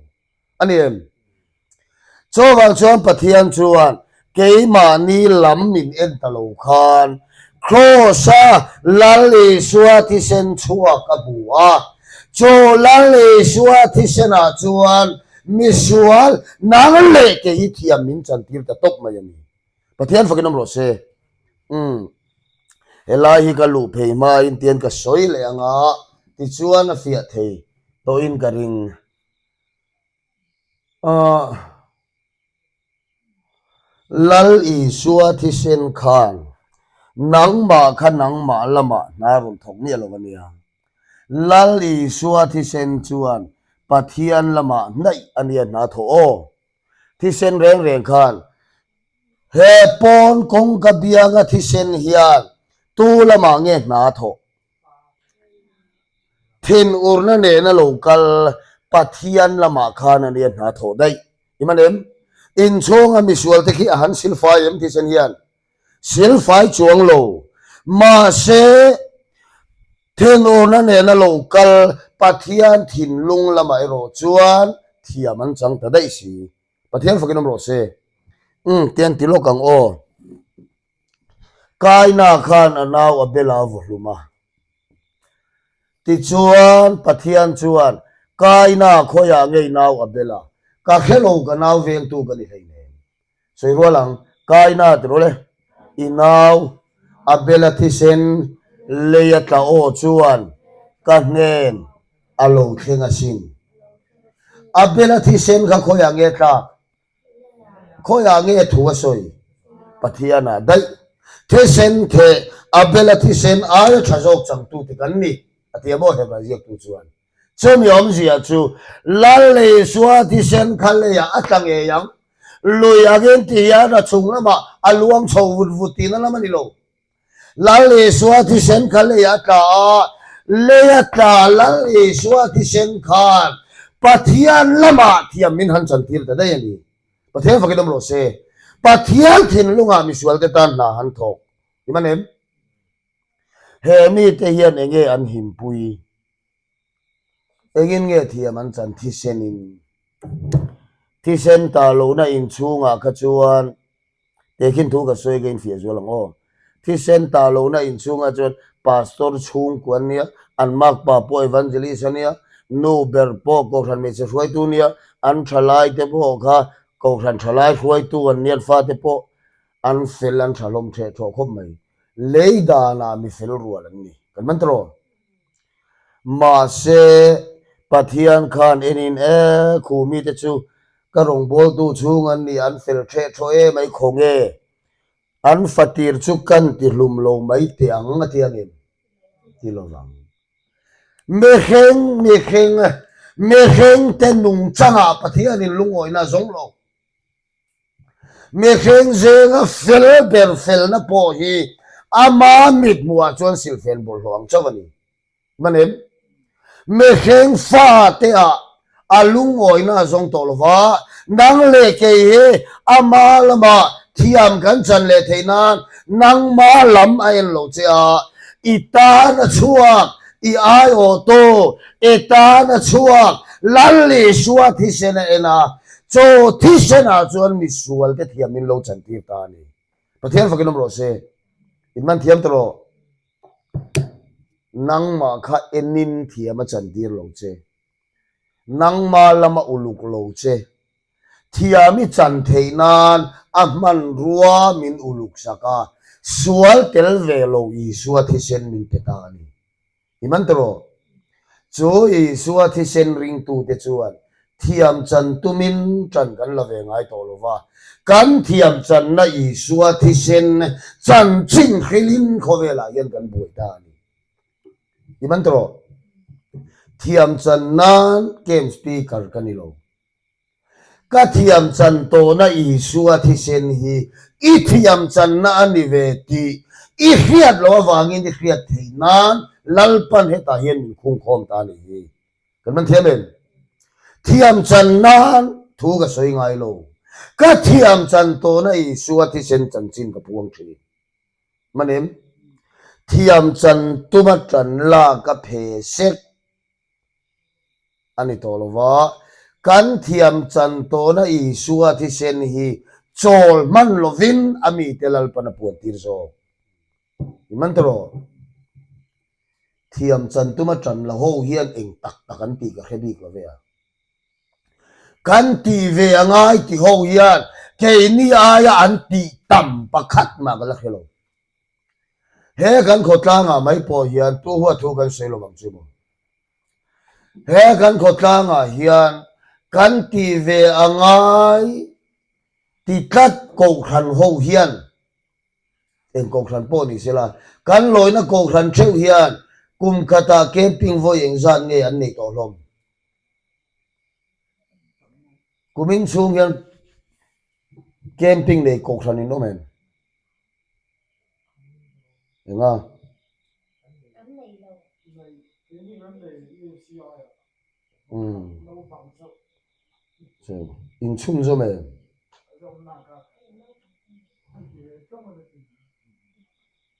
A ni em? Chuvang chuan Pathian chuan keimahni lam min en ta lo khan Kraws-a Lal Isua thisen chhuak a hmu a. Chu Lal Isua thisenah chuan misual nang leh kei hi thiam min chantir ta tawp mai a ni. Pathian fakin awm rawh se. Umm. Helai hi ka luh phei hmain tian ka sawi leh anga tichuan a fiah thei tawhin ka ring. Lal Isua thisen khan nangmah kha nangmah lamah hna rawn thawk miah lo a nia. Lal Isua thisen chuan Pathian lamah hnaih a nia hna thawh aw. Thisen reng reng khan he pawn kawngka bianga thisen hian tu lamah nge hna thawh? Thinurna nena lo kal Pathian lamah khan a nia hna thawh daih. I man em? Inchhunga misual te khi a han silfai em thisen hian? Silfai chuang lo. Mahse, thinurna nena lo kal Pathian thinlung lamah erawh chuan thiam an chang ta daih si. Pathian fakin awm rawh se. Umm, tian ti lawk ang aw. Kaina khan a nau a bela a vaw hlum a. Tichuan Pathian chuan, Kaina khawiah ngei nau a bela, ka hre lo ka nau vengtu ka ni hleinem. Sawi rual ang, Kaina ti rawh le, i nau a bela thisen lei a tla aw chuan ka hnen a lo thleng asin. A bela thisen kha khawiah nge tlak? Khawiah nge thu a sawi? Pathianah daih. Thisen theh Abela thisen aia tha zawk changtute kan ni, a ti a maw Hebrai ziaktu chuan. Chumi awmzia chu Lal Isua thisen kha leiah a tla ngei ang. Lui angin ti hian a chung lamah a luang chho vut vut tihna lam a ni lo. Lal Isua thisen kha lei a tla a, lei a tla Lal Isua thisen khan Pathian lamah thiam min han chantir ta daih a ni. Pathian fakin awm rawh se. Pathian thinlungah misualte tan hna han thawk. I man em? He mite hian enge an himpui? Engin nge thiam an chan thisenin? Thisen ta lohna inchhungah kha chuan Tehkhin thu ka sawi ka infiah zual ang aw. Thisen ta lohna inchhungah chuan Pastor chhungkua an nia, an makpa pawh Evangelist a nia, nu ber pawh Kohhran hmeichhe hruaitu a nia, an thalai te pawh kha Kohhran thalai hruaitu an nia, an fate pawh an fel an tha hlawm theh thawh khawp mai. Lei danah mi fel rual an ni. Kan man tawh. Mahse, Pathian khan enin e, khu mite chu ka rawngbawltu chhung an ni, an fel ṭheh ṭhaw em ai khaw nge? An fatir chu kan ti hlum lo mai teh ang a ti angem? Ti lo vang. Mihring, mihring, mihringte nungchangah Pathianin lungawihna a zawng lo. Mihring zinga fel ber felna pawh hi ama mithmuhah chuan silhfen bawlhhlawh ang chauh a ni. Manem, mihring fateah a lungawina a zawng tawh lo va, nang leh kei hi ama lamah thiam kan chan leh theih nan nangma lam a en lo che a, i tan a chhuak, i aiawhtu, i tan a chhuak, Lal Isua thisen a en a, Chaw thisenah chuan misual te thiam min lo chantir ta a ni. Pathian fakin awm rawh se. In man thiam tawh rawh. Nangmah kha enin thiam a chantir lo che. Nangma lama uluk lo che. Thiam i chan theih nan a hmanrua min uluk sak a, sual tel ve lo Isua thisen min pe ta a ni. I man ta rawh. Chu Isua thisen ringtute chuan thiam chan tumin ṭan kan la ve ngai tawh lo va. Kan thiam channa Isua thisen chanchin hrilhin khawvelah hian kan buai ta a ni. I man ta rawh. Thiam chan nan camp speaker ka ni lo. Ka thiam chan tawhna Isua thisen hi i thiam channa a ni ve tih i hriat loh avangin i hriat theih nan Lalpan hetah hian min khungkhawm ta a nih hi. Kan man thiam em? Thiam chan nan thu ka sawi ngai lo. Ka thiam chan tawhna Isua thisen chanchin ka puang thin. Man em? Thiam chan tuma tan lak a phe sek. A ni tawh lo va, kan thiam chan tawhna Isua thisen hi chawl hman lovin a mite Lalpan a puan tir zawk. I man ta rawh. Thiam chan tuma tan la ho hian eng tak tak an tih ka hre bik lo ve a. Kan tih ve a ngai ti ho hian keini aia an tih tam pakhat mah ka la hre lo. He kan khawtlangah mai pawh hian tu huat thu kan sawi lo ang chu maw? He kan khawtlangah hian kan ti ve a ngai ti tlat kohhran ho hian eng kohhran pawh ni sela kan lawina kohhran theuh hian kum khatah camping vawi engzat nge an neih tawh hlawm? Kumin chhung hian camping nei kohhran in awm em? Enga? Umm. Chu inchhunzawm em?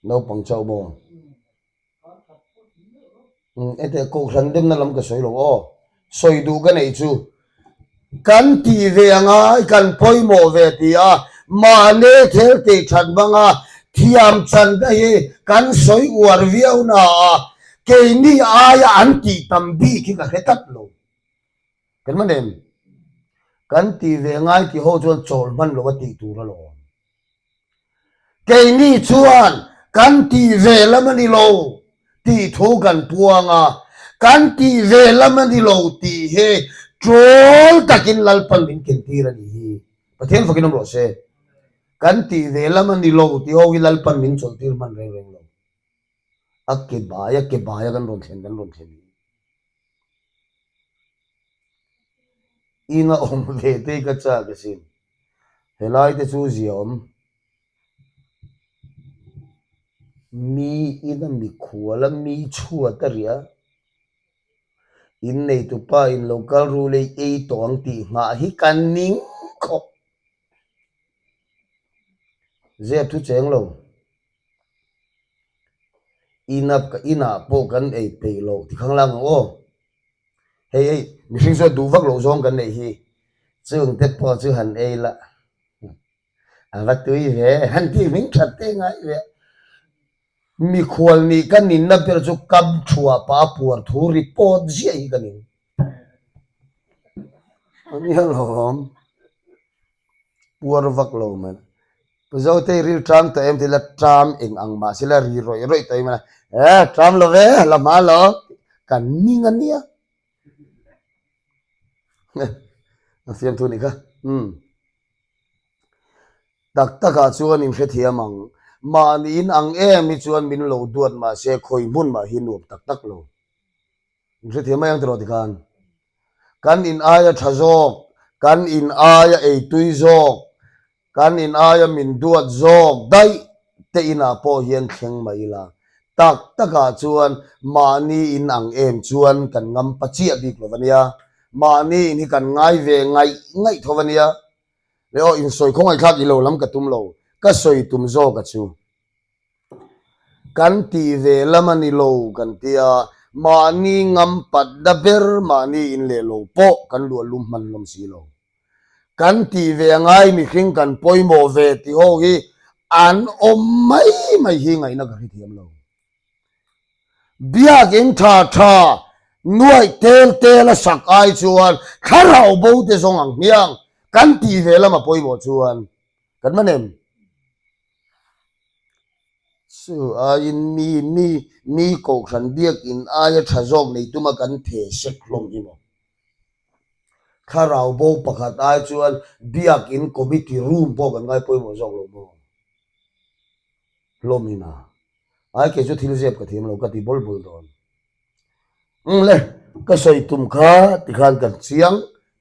Naupang chauh maw? Hetiang kohhran demna lam ka sawi lo aw. Sawi duh ka neih chu kan tih ve a ngai, kan pawimawh ve ti a, mahni thil tih that hmanga thiam chan te hi kan sawi uar viau na a, keini aia an tih tam bik hi ka hre tlat lo. Kan hman em? Kan tih ve ngai tih ho chuan chawl hman lo a tih tur alawm. Keini chuan kan tih ve lam a ni lo tih thu kan puang a, kan tih ve lam a ni lo tih hi ṭawl takin Lalpan min kentir a nih hi. Pathian fakin awm rawh se. Kan tih ve lam a ni lo tih ho hi Lalpan min chawlhtir hman reng reng lo. A ke bai a ke bai a kan rawn thlen kan rawn thlen hi. Ina awm ve te hi ka chak asin. Helai te chu zia awm. Mi ina mikhual a mi chhuat a riah a. In neitupa in lo kal ru lei ei tawh ang tih nghah hi ka ning khawp. Zep thu cheng lo. Ina inah pawh kan ei peih loh ti khang lang ang aw. Hei hei mihring chuan duh vak loh zawng kan neih hi. Chung te pawh chu han ei la. A va tui ve, han tih hming that te ngai ve. Mikhual nih ka ninna ber chu kam thuah pah a puar thu report ziah hi ka ning. A nia lawm. Puar vak lo mai. Pu Zotei ril ṭam tawh em tih la ṭam eng ang mah se la ri rawih rawih tawh em a, e ṭam lo ve, la hma lo, kan ning a nia. A fiamthu nih kha. Umm. Tak takah chuan in hrethiam ang. Mahni in ang em hi chuan min lo duat mah se khawi hmun mah hi nuam tak tak lo. In hrethiam mai ang tiraw tikhan. Kan in aia tha zawk, kan in aia eitui zawk, kan in aia min duat zawk daih te inah pawh hian thleng mai ila. Tak takah chuan mahni in ang em chuan kan ngam pa chiah bik lo ania. Mahni in hi kan ngai ve ngaih ngaih tho ania. Le aw insawi khawngaihthlak i lo lam ka tum lo, ka sawi tum zawk a chu. Kan tih ve lam a ni lo kan tia, mahni ngam pat na ber mahni in leh lo pawh kan luah lum hman hlawm si lo. Kan tih ve a ngai mihring kan pawimawh ve ti ho hi an awm mai mai hi ngaihna ka hrethiam lo. Biakinn tha tha nuaih tel tel a sak ai chuan thlarau bo te zawng ang hmiang kan tih ve lam a pawimawh chuan kan man em? Chu aiin mi mi mi kohhran biakinn aia tha zawk nei tuma kan the sek hlawm hi maw? Thlarau bo pakhat ai chuan biakinn committee room pawh kan ngai pawimawh zawk lo maw? Hlawm in a. Ai kei chu thil zep ka thiam lo ka ti bawl bawl dawn. Umm le, ka sawi tum kha tikhan kan chiang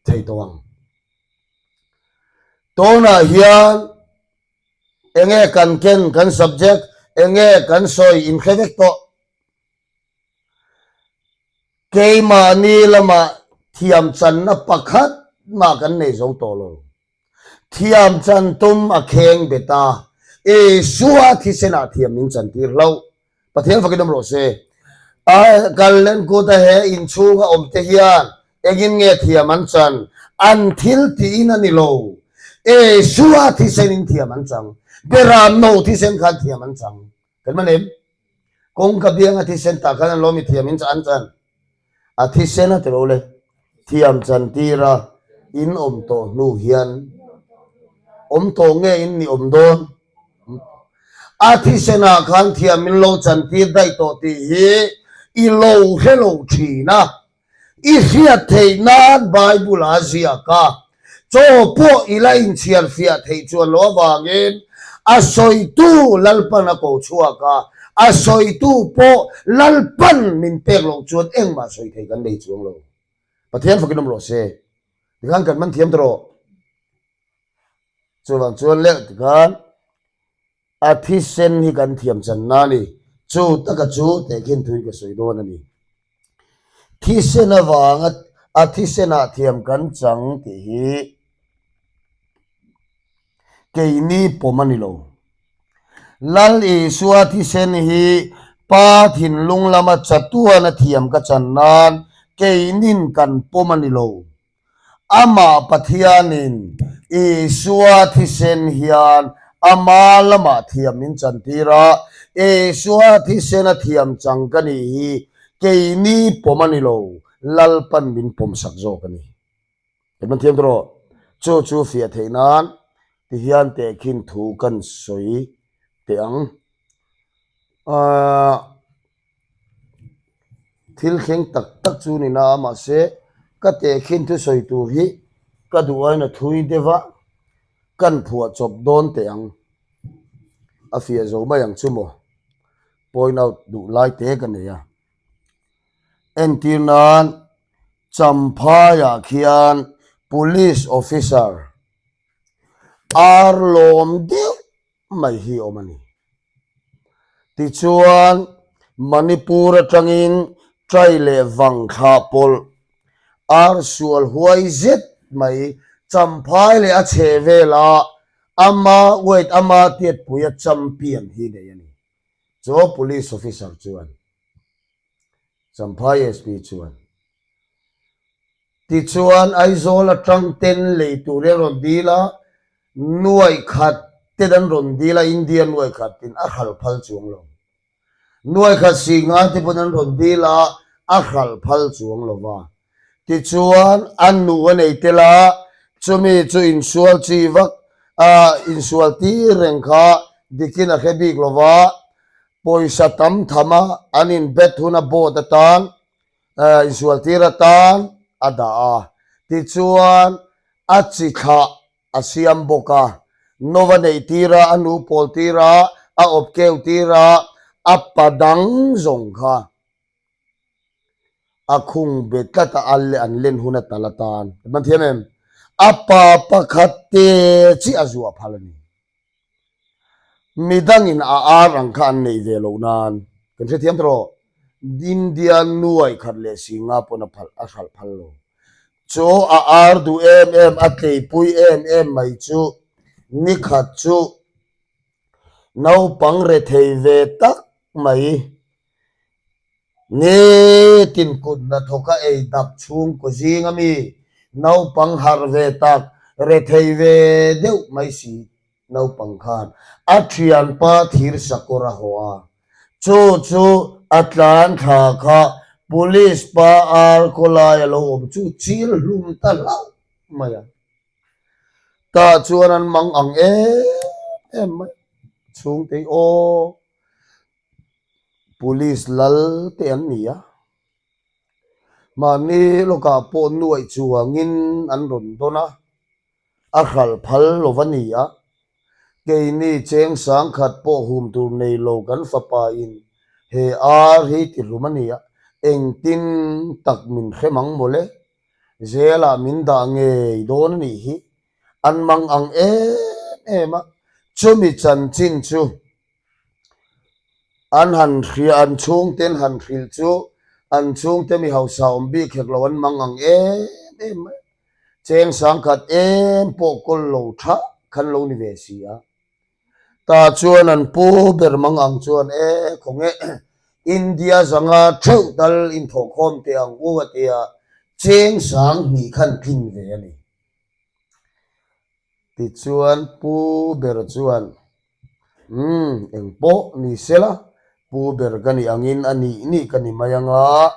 thei tawh ang. Tawnah hian enge kan ken kan subject enge kan sawi inhre vek tawh. Keimahni lamah thiam channa pakhat mah kan nei zo tawh lo. Thiam chan tum a kheng bet a, Isua thisenah thiam min chantir hlauh. Pathian fakin awm rawh se. A Kallen kuta he inchhunga awm te hian engin nge thiam an chan? An thil tiin a ni lo. Isua thisenin thiam an chang. Beram no thisen khan thiam an chang. Kan man em? Kawngka bianga thisen tah khan an lawm i thiam in an chan. A thisen a ti lo le. Thiam chantir a in awm tawh hnu hian awm tawh nge in ni awm dawn? A thisenah khan thiam min lo chantir daih tawh tih hi i lo hre lo thin a. I hriat theih nan Bible a ziak a, chaw pawh i la inchhiar fiah theih chuan lo avangin a sawitu Lalpan a ko chhuak a, a sawitu pawh Lalpan min pek loh chuan engmah sawi thei kan nei chuang lo. Pathian fakin awm rawh se. Tikhan kan man thiam ta rawh. Chuvang chuan leh tikhan a thisen hi kan thiam channa a ni. Chu taka chu tehkhin thuin ka sawi dawn a ni. Thisen avanga a thisenah thiam kan chang tih hi keini pawm a ni lo. Lal Isua thisen hi Pa thinlung lama chatuana thiam ka chan nan keinin kan pawm a ni lo. Amah Pathianin Isua thisen hian ama lamah thiam min chantir a, Isua thisena thiam chang ka nih hi keini pawm a ni lo, Lalpan min pawmsak zawk a ni. Kan man thiam tawh rawh. Chu chu fiah theih nan tihian tehkhin thu kan sawi teh ang. Aaa. Thil thleng tak tak chu ni na a mahse ka tehkhin thusawi tur hi ka duh aiin a thui deuh a, kan phuah chawp dawn teh ang. A fiah zo mai ang chu maw? Point out duh lai te ka nei a. Entir nan Champhaiah khian Police Officer ar lawm deuh mai hi awm a ni. Tichuan, Manipur atangin trai leh vang thlah pawlh, ar sual huai zet mai Champhai leh a chheh velah. Ama weight ama tiatpuia champion hi nei a ni. Chu police officer chuan Champhai SP chuan Tichuan Aizawl atang ten lei tur hi a rawn dil a, nuaih khat ten an rawn dil a, India nuaih khat tin a hralh phal chuang lo. Nuaih khat si nga te pawn an rawn dil a, a hralh phal chuang lo va. Tichuan a nu a nei tel a, chumi chu insual chi vak a insual tir reng kha dikin a hre bik lo va, pawisa tam tham a an in bet hun a board atan insual tir atan a dah a, tichuan a chi thlah a siam bawk a, Nova neih tir a, a nu pawl tir a, a awp keu tir a, a pa dang zawng kha a khung be tlat a, a an len hun a tal atan kan man thiam em? A pa pakhat te chiah a zuah phal a ni. Midangin a ar ang kha an neih ve loh nan kan hrethiam ta rawh. India nuaih khat leh si nga pawn a phalh a hralh phal lo. Chu a ar duh em em a tleipui em em mai chu nikhat chu naupang rethei ve tak mai Nitin kut hnathawka ei dap chhungkaw zing ami naupang harh ve tak, rethei ve deuh mai si naupang khan a thianpa thir sakawr a haw a, chu chu a tlan thla kha police pa ar khawlai a lo awm chu chil hlum ta hlauh mai a. Tah chuan an mang ang em em mai chhungte aw. Police lal te an ni a, mahni lawkah pawh nuaih chuangin an rawn dawn a, a hralh phal lo va ni a, keini cheng sangkhat pawh hum tur nei lo kan fapa in he ar hi ti hlum a ni a, engtin tak min hrem ang mawle, zelah min dah ngei dawn a nih hi, an mang ang em em a, chumi chanchin chu An han hria, an chhungte an han hrilh chu an chhungte mi hausa awm bik hek lo an mang ang em em mai. Cheng sangkhat em pawh kawl lo tha khan lo ni ve si a. Tah chuan an pu ber mang ang chuan e khawnge India zanga theuh tal inthawhkhawm teh ang u a tia cheng sang hnih khan tlin ve a ni. Tichuan pu ber chuan Umm, eng pawh ni sela, Pu ber ka nih angin a nih nih ka ni mai anga,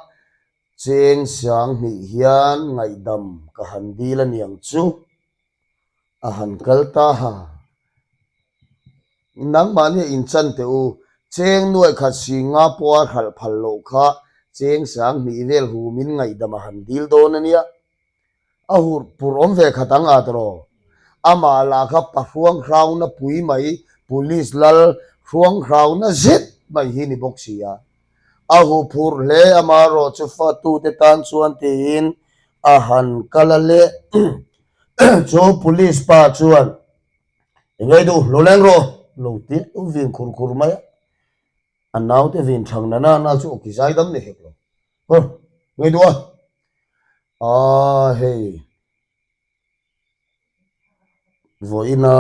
cheng sang hnih hian ngaihdam ka han dil a niang chu a han kal ta ha. Nangmahni a inchan teh u, cheng nuaih khat si nga pawha hralh phal loh kha cheng sang hnih vel humin ngaihdam a han dil dawn a nia. A hurh pur awm ve khat ang at rawh. Amah lah kha pa hruang hrauna pui mai, police lal hruang hrauna zet mai hi ni bawk si a. A hu phurh hle amaherawh chu fatute tan chuan tiin a han kal a leh. Chu police pa chuan, Engei duh, lo leng rawh, lo ti vin khur khur mai a. A naute vin thang na na na chu awki zaidam ni hek lo. Huh, ngei duh a. Aaa hei vawiina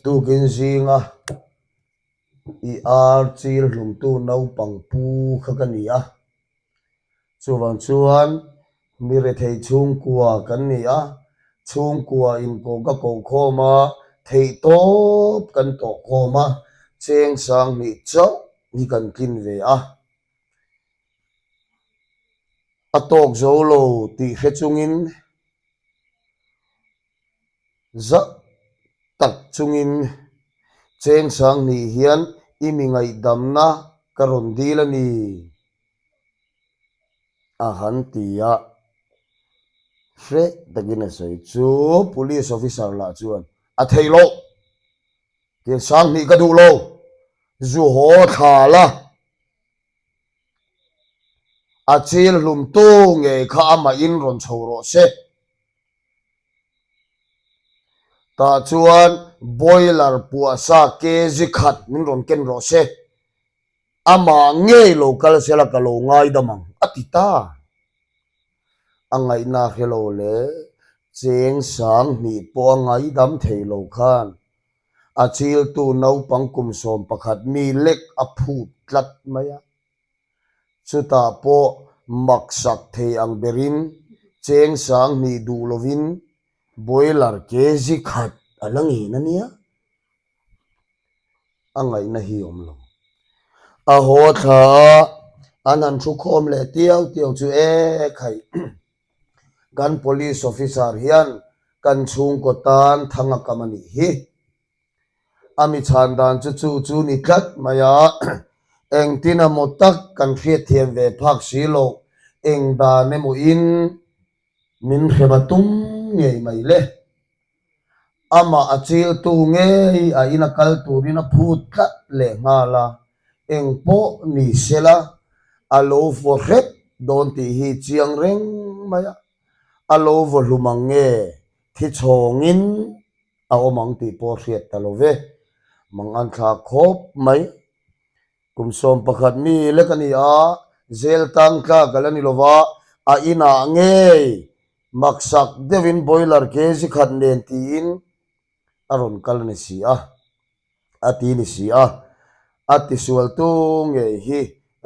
tukin zinga i ar chil hlumtu naupang pu kha ka ni a, chuvang chuan mi rethei chhungkua kan ni a, chhungkua inkoh ka koh khawm a, theihtawp kan tawh khawm a, cheng sang hnih chauh hi kan tlin ve a. A tawk zo lo tih hre chungin zah tak chungin cheng sang hnih hian i mi ngaihdamna ka rawn dil a ni a han ti a, hreh takin a sawi. Chu police officer lah chuan a theih loh, Cheng sang hnih ka duh lo, zu haw thla la. A chil hlumtu ngei kha amahin rawn chho rawh se. Tah chuan boiler puahsa kg khat min rawn ken rawh se. Amah ngei lo kal sela ka lo ngaidam ang, a ti ta. A ngaihna hre lo leh cheng sang hnih pawh a ngaidam thei lo khan. A chiltu naupang kum 11 mi lek a phut tlat mai a. Chutah pawh maksak thei ang berin cheng sang hnih duh lovin boiler kg khat a la ngen a nia. A ngaihna hi awm lo. A haw thla a, an han thu khawm leh tiau tiau chu e khaih. Kan police officer hian kan chhungkaw tan thang a kam a nih hi. A mi chhan dan chu chu chu ni tlat mai a, engtin emaw tak kan hriatthiam ve phak si loh, eng dan emaw in min hrem a tum ngei mai le. Amah a chiltu ngei a in a kal turin a phut tlat leh nghal a, eng pawh ni sela a lo vaw hrep dawn tih hi chiang reng mai a, a lo vaw hlum ang nge thi chhawngin a awm ang tih pawh hriat ta lo ve. Mangan thlak khawp mai. Kum 11 mi lek a ni a, zel tang tlak a la ni lo va, a inah ngei maksak deuhin boiler kg khat nen tiin a rawn kal a ni si a, a ti ni si a. A tisualtu ngei hi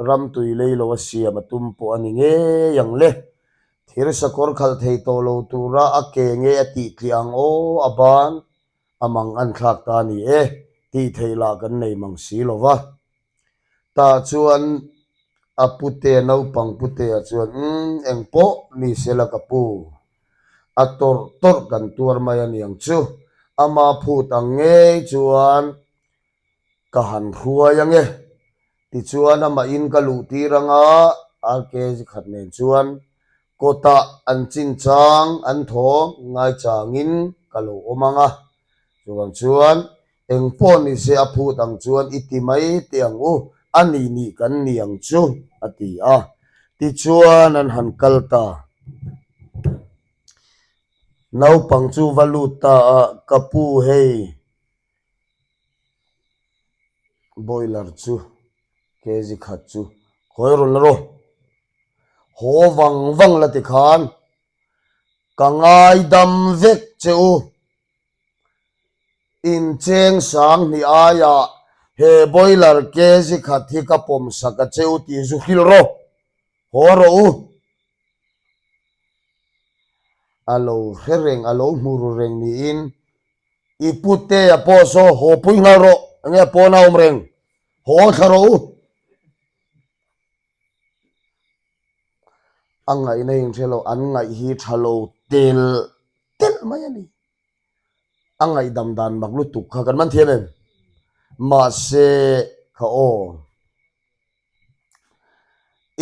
ramtui lei lo a siam a tum pawh a ni ngei ang le. Thir sakawr khalh thei tawh lo tura a ke nge a tih tliah ang aw a ban a mang an thlak ta a ni e tih theih lah kan nei mang si lo va. Tah chuan a pute naupang putea chuan umm eng pawh ni sela ka pu. A tawrh tawrh kan tuar mai a niang chu. Ama phut ang ngei chuan Ka han hruai ange. Tichuan amah in ka luh tir anga RK khat nen chuan kawtah an chinchang an thawm ngaichangin ka lo awm anga. Chuvang chuan eng pawh ni se a phut ang chuan i ti mai teh ang u, a nih nih kan ni ang chu a ti a. Tichuan an han kal ta. Naupang chu va lut ta a, ka pu hei. Boiler chu kg khat chu khawi rawn la rawh. Haw vang vang la ti khan ka ngaidam vek che u. Incheng sang hnih aiah he boiler kg khat hi ka pawm sak a che u tih zu hrilh rawh. Haw rawh u. A lo hre reng, a lo hmu ru reng niin I pute a pawh saw haw pui nghal rawh, enge a pawn a awm reng, haw thla rawh u. A ngaihna in hre lo, an ngaih hi tha lo tel telh mai a ni. A ngaihdam dan mak lutuk kha kan man thiam em? Mahse kha aw.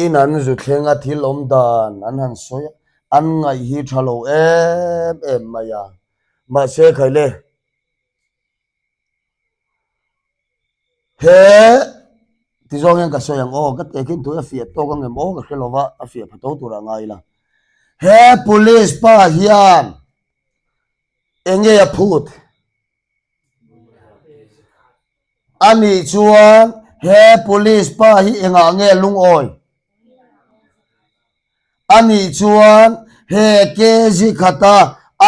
In an zu thleng a thil awm dan an han sawi a, an ngaih hi tha lo em em mai a. Mahse khaile he ti zawng hian ka sawi ang aw, ka tehkhin thu a fiah tawk ang em aw ka hre lo va, a fiah pha tho turah ngai ila. He police pa hian eng nge a phut? A nih chuan he police pa hi engah nge lungawi? A nih chuan he kg khata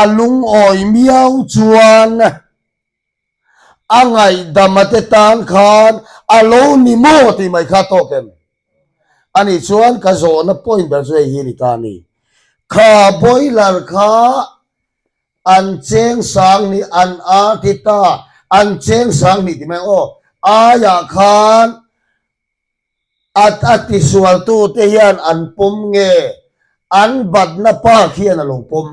a lungawi miau chuan a ngaihdama te tan khan a lo ni maw tih mai kha tawk em? A nih chuan ka zawhna point ber chu hei hi a ni ta a ni. Kha boiler kha An cheng sang nih an ar ti ta, an cheng sang nih ti mai ang aw. Aiah khan a a tisualtu te hian an pawm nge an batna pa khian a lo pawm?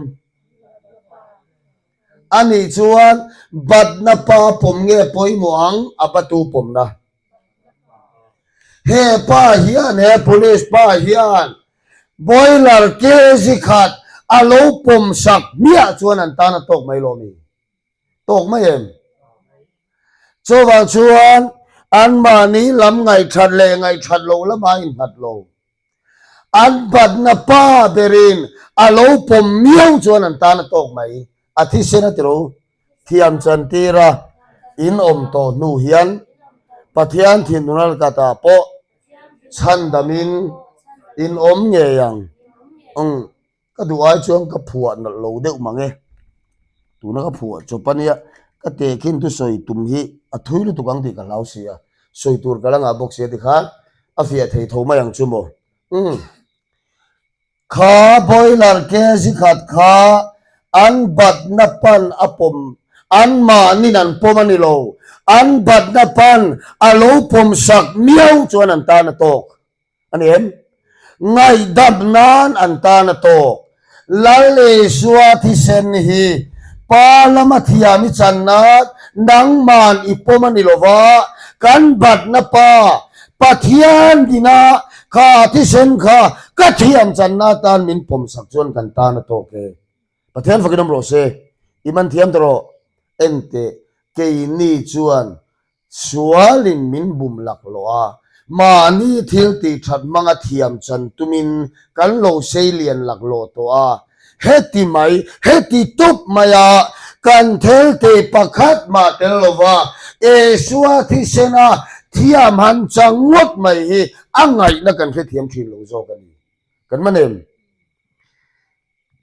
A nih chuan batna pa pawm nge pawimawh ang a batu pawmna? He pa hian, he police pa hian boiler kg khat a lo pawm sak hmiah chuan an tan a tawk mai lo mi? Tawk mai em? Chuvang chuan anmahni lam ngaihthat leh ngaihthat loh lamah a innghat lo. An batna pa berin a lo pawm miau chuan an tan a tawk mai. A thisen a ti ro. Thiam chantira in awm tawh hnu hian Pathian thinhun alkatah pawh chhandamin in awm ngei ang. Umm ka duh ai chuan ka phuah nalh lo deuh mang e. Tuna ka phuah chawp a nia. Ka tehkhin thu sawi tum hi a thui lutuk ang tih ka hlau si a, sawi tur ka la ngah bawk si a tikhan a fiah thei tho mai ang chu maw. Umm. Kha boiler kg khat kha an batna pan a pawm, an mahnin an pawm a ni lo, an batna pan a lo pawm sak miau chuan an tan a tawk. A ni em? Ngaihdam nan an tan a tawk. Lal Isua thisen hi Pa lama thiam i chan nan nangman i pawm a ni lo va, kan batna Pa, Pathian dina kha thisen kha ka thiam channa atan min pawmsak chuan kan tan a tawk e. Pathian fakin awm rawh se, i man thiam ta rawh. Enteh, keini chuan Sualin min bum laklawh a, mahni thil tih that hmanga thiam chan tumin kan lo sei lian laklawh tawh a. Heti mai, heti tup maia kan thelte pakhat mah tel lova Isua thisena thiam han chang ngawt mai hi a ngaihna kan hrethiam thin lo zawk a ni. Kan man em?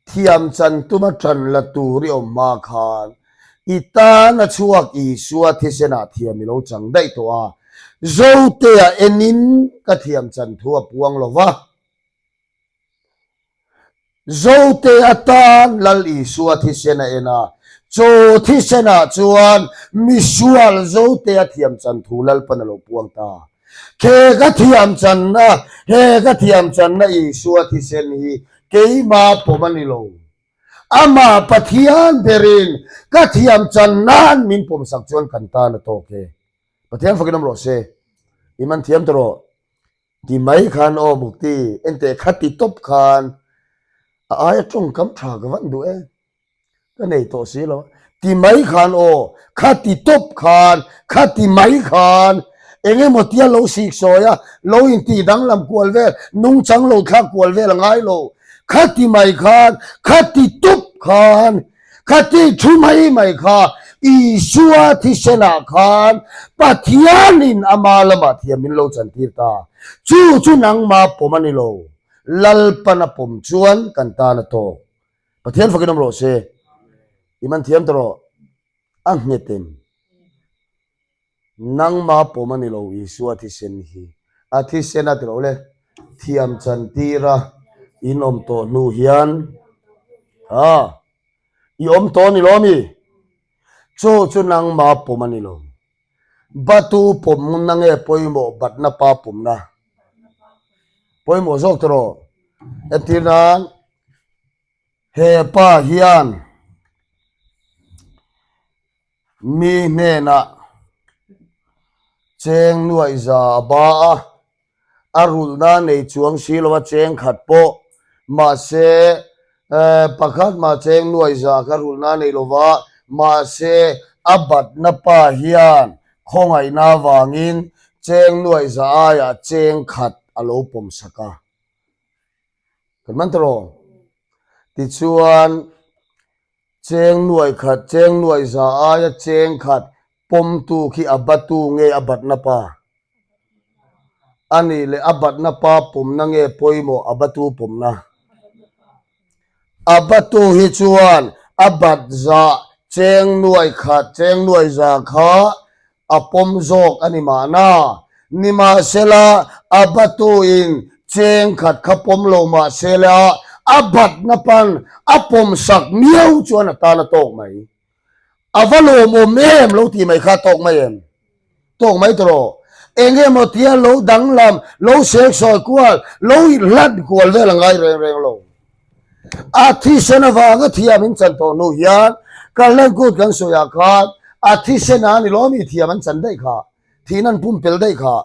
Thiam chan tuma ṭan la tur i awm hma khan i tan a chhuak Isua thisenah thiam i lo chang daih tawh a, Zotea enin ka thiam chan thu a puang lo va. Zotea tan Lal Isua thisen a en a, chaw thisenah chuan misual Zotea thiam chan thu Lalpan a lo puang ta. He ka thiam channa, he ka thiam channa Isua thisen hi keimah pawm a ni lo. Amah Pathian berin ka thiam chan nan min pawmsak chuan kan tan a tawk e. Pathian fakin awm rawh se. I man thiam ta rawh. Ti mai khan aw Mukti, enteh kha ti tawp khan a aia tawngkam tha ka van duh e. Ka nei tawh si lo. Ti mai khan aw, kha ti tawp khan, kha ti mai khan, eng emaw tia lo sik sawi a, lo intih danglam kual vel, nungchang lo thlak kual vel a ngai lo. Kha ti mai khan, kha ti tawp khan, kha ti thu mai mai kha Isua thisenah khan Pathianin ama lamah thiam min lo chantir ta. Chu chu nangmah pawm a ni lo. Lalpan a pawm chuan kan tan a tawk. Pathian fakin awm rawh se. I man thiam ta rawh. A nghet em? Nangma pawm a ni lo Isua thisen hi. A thisen a ti lo le. Thiam chan tira in awm tawh hnu hian ha i awm tawh a ni lo ami? Chu chu nangma pawm a ni lo. Batu pawmna nge pawimawh batna pa pawmna? Pawimawh zawk ta rawh. Entir nan He pa hian mi hnenah cheng nuaih za a ba a, a rulhna nei chuang si lo a cheng khat pawh, mahse pakhat mah cheng nuaih za kha rulhna nei lo va, mahse a batna pa hian khawngaihna avangin cheng nuaih za aiah cheng khat a lo pawmsak a. Kan man ta rawh. Tichuan, cheng nuaih khat, cheng nuaih za aia cheng khat pawmtu khi a batu nge a batna pa? A nih leh a batna pa pawmna nge pawimawh a batu pawmna? A batu hi chuan a bat za cheng nuaih khat, cheng nuaih za kha a pawm zawk a ni mahna. Nimahsela, a batuin cheng khat kha pawm lo mahsela a batna pan a pawmsak miau chuan a tan a tawk mai. A va lawmawm em lo tih mai kha a tawk mai em? Tawk mai ta rawh. Eng emaw tia lo danglam, lo seksawi kual, lo inhlat kual vel a ngai reng reng lo. A thisen avanga thiam in chan tawh hnu hian Kallen kut kan sawiah khan a thisen a ni lawm i thiam an chan daih kha, thihna an pumpelh daih kha.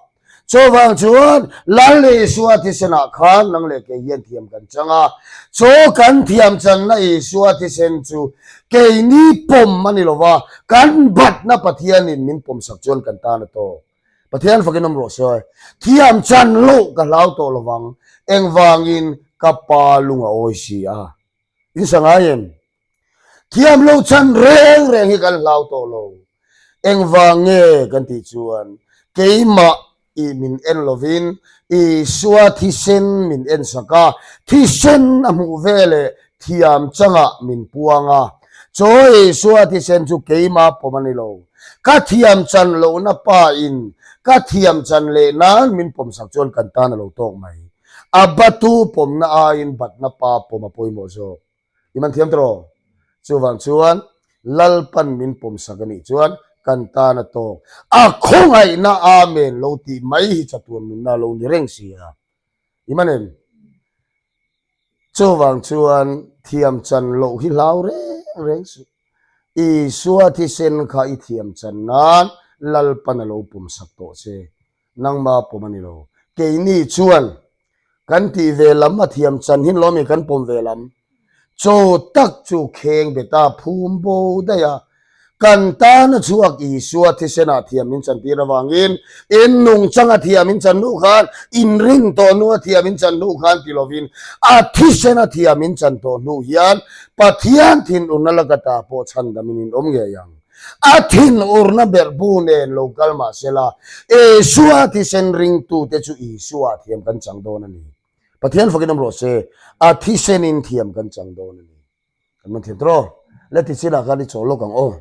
Chuvang chuan Lal Isua thisenah khan nang leh kei hian thiam kan chang a, chaw kan thiam channa Isua thisen chu keini pawm a ni lova, kan batna Pathianin min pawmsak chuan kan tan a tawk. Pathian fakin awm rawh se. Thiam chan loh ka hlau tawh lovang, engvangin ka pa lung a awi si a. In sa ngai em? Thiam lo chan reng reng hi kan hlau tawh lo. Engvang nge kan tih chuan keimah i min en lovin Isua thisen min en sak a, thisen a hmuh veleh thiam changah min puang a. Chaw Isua thisen chu keima pawm a ni lo. Ka thiam chan lohna pa in ka thiam chan leh nan min pawmsak chuan kan tan a lo tawk mai. A batu pawmna aiin batna pa pawm a pawimawh zawk. I man thiam tawh? Chuvang chuan Lalpan min pawmsak a nih chuan kan tan a tawk. A khawngaihna Amen lo tih mai hi chatuan nunna a lo ni reng si a. I man em? Chuvang chuan thiam chan loh hi hlau reng reng suh. Isua thisen kha i thiam chan nan Lalpan a lo pawmsak tawh che. Nangma pawm a ni lo. Keini chuan kan tih ve lam a thiam chan hin lawmi kan pawm ve lam. Chaw tak chu kheng beta phum bo daih a, kan tana chhuak Isua thisenah thiam min chantir avangin in nungchang a thiam in chan hnu khan, in rin tawh hnu a thiam in chan hnu khan ti lovin a thisen a thiam in chan tawh hnu hian Pathian thinurna lakata pawh chhandamin in awm ngei ang. A thinurna berhbu nen lo kal mah sela, Isua thisen ringtute chu Isua thiam kan chang dawn a ni. Pathian fakin awm rawh se, a thisenin thiam kan chang dawn a ni. Kan man thiam tawh. Le ti chinah khan i chawl lawk ang aw.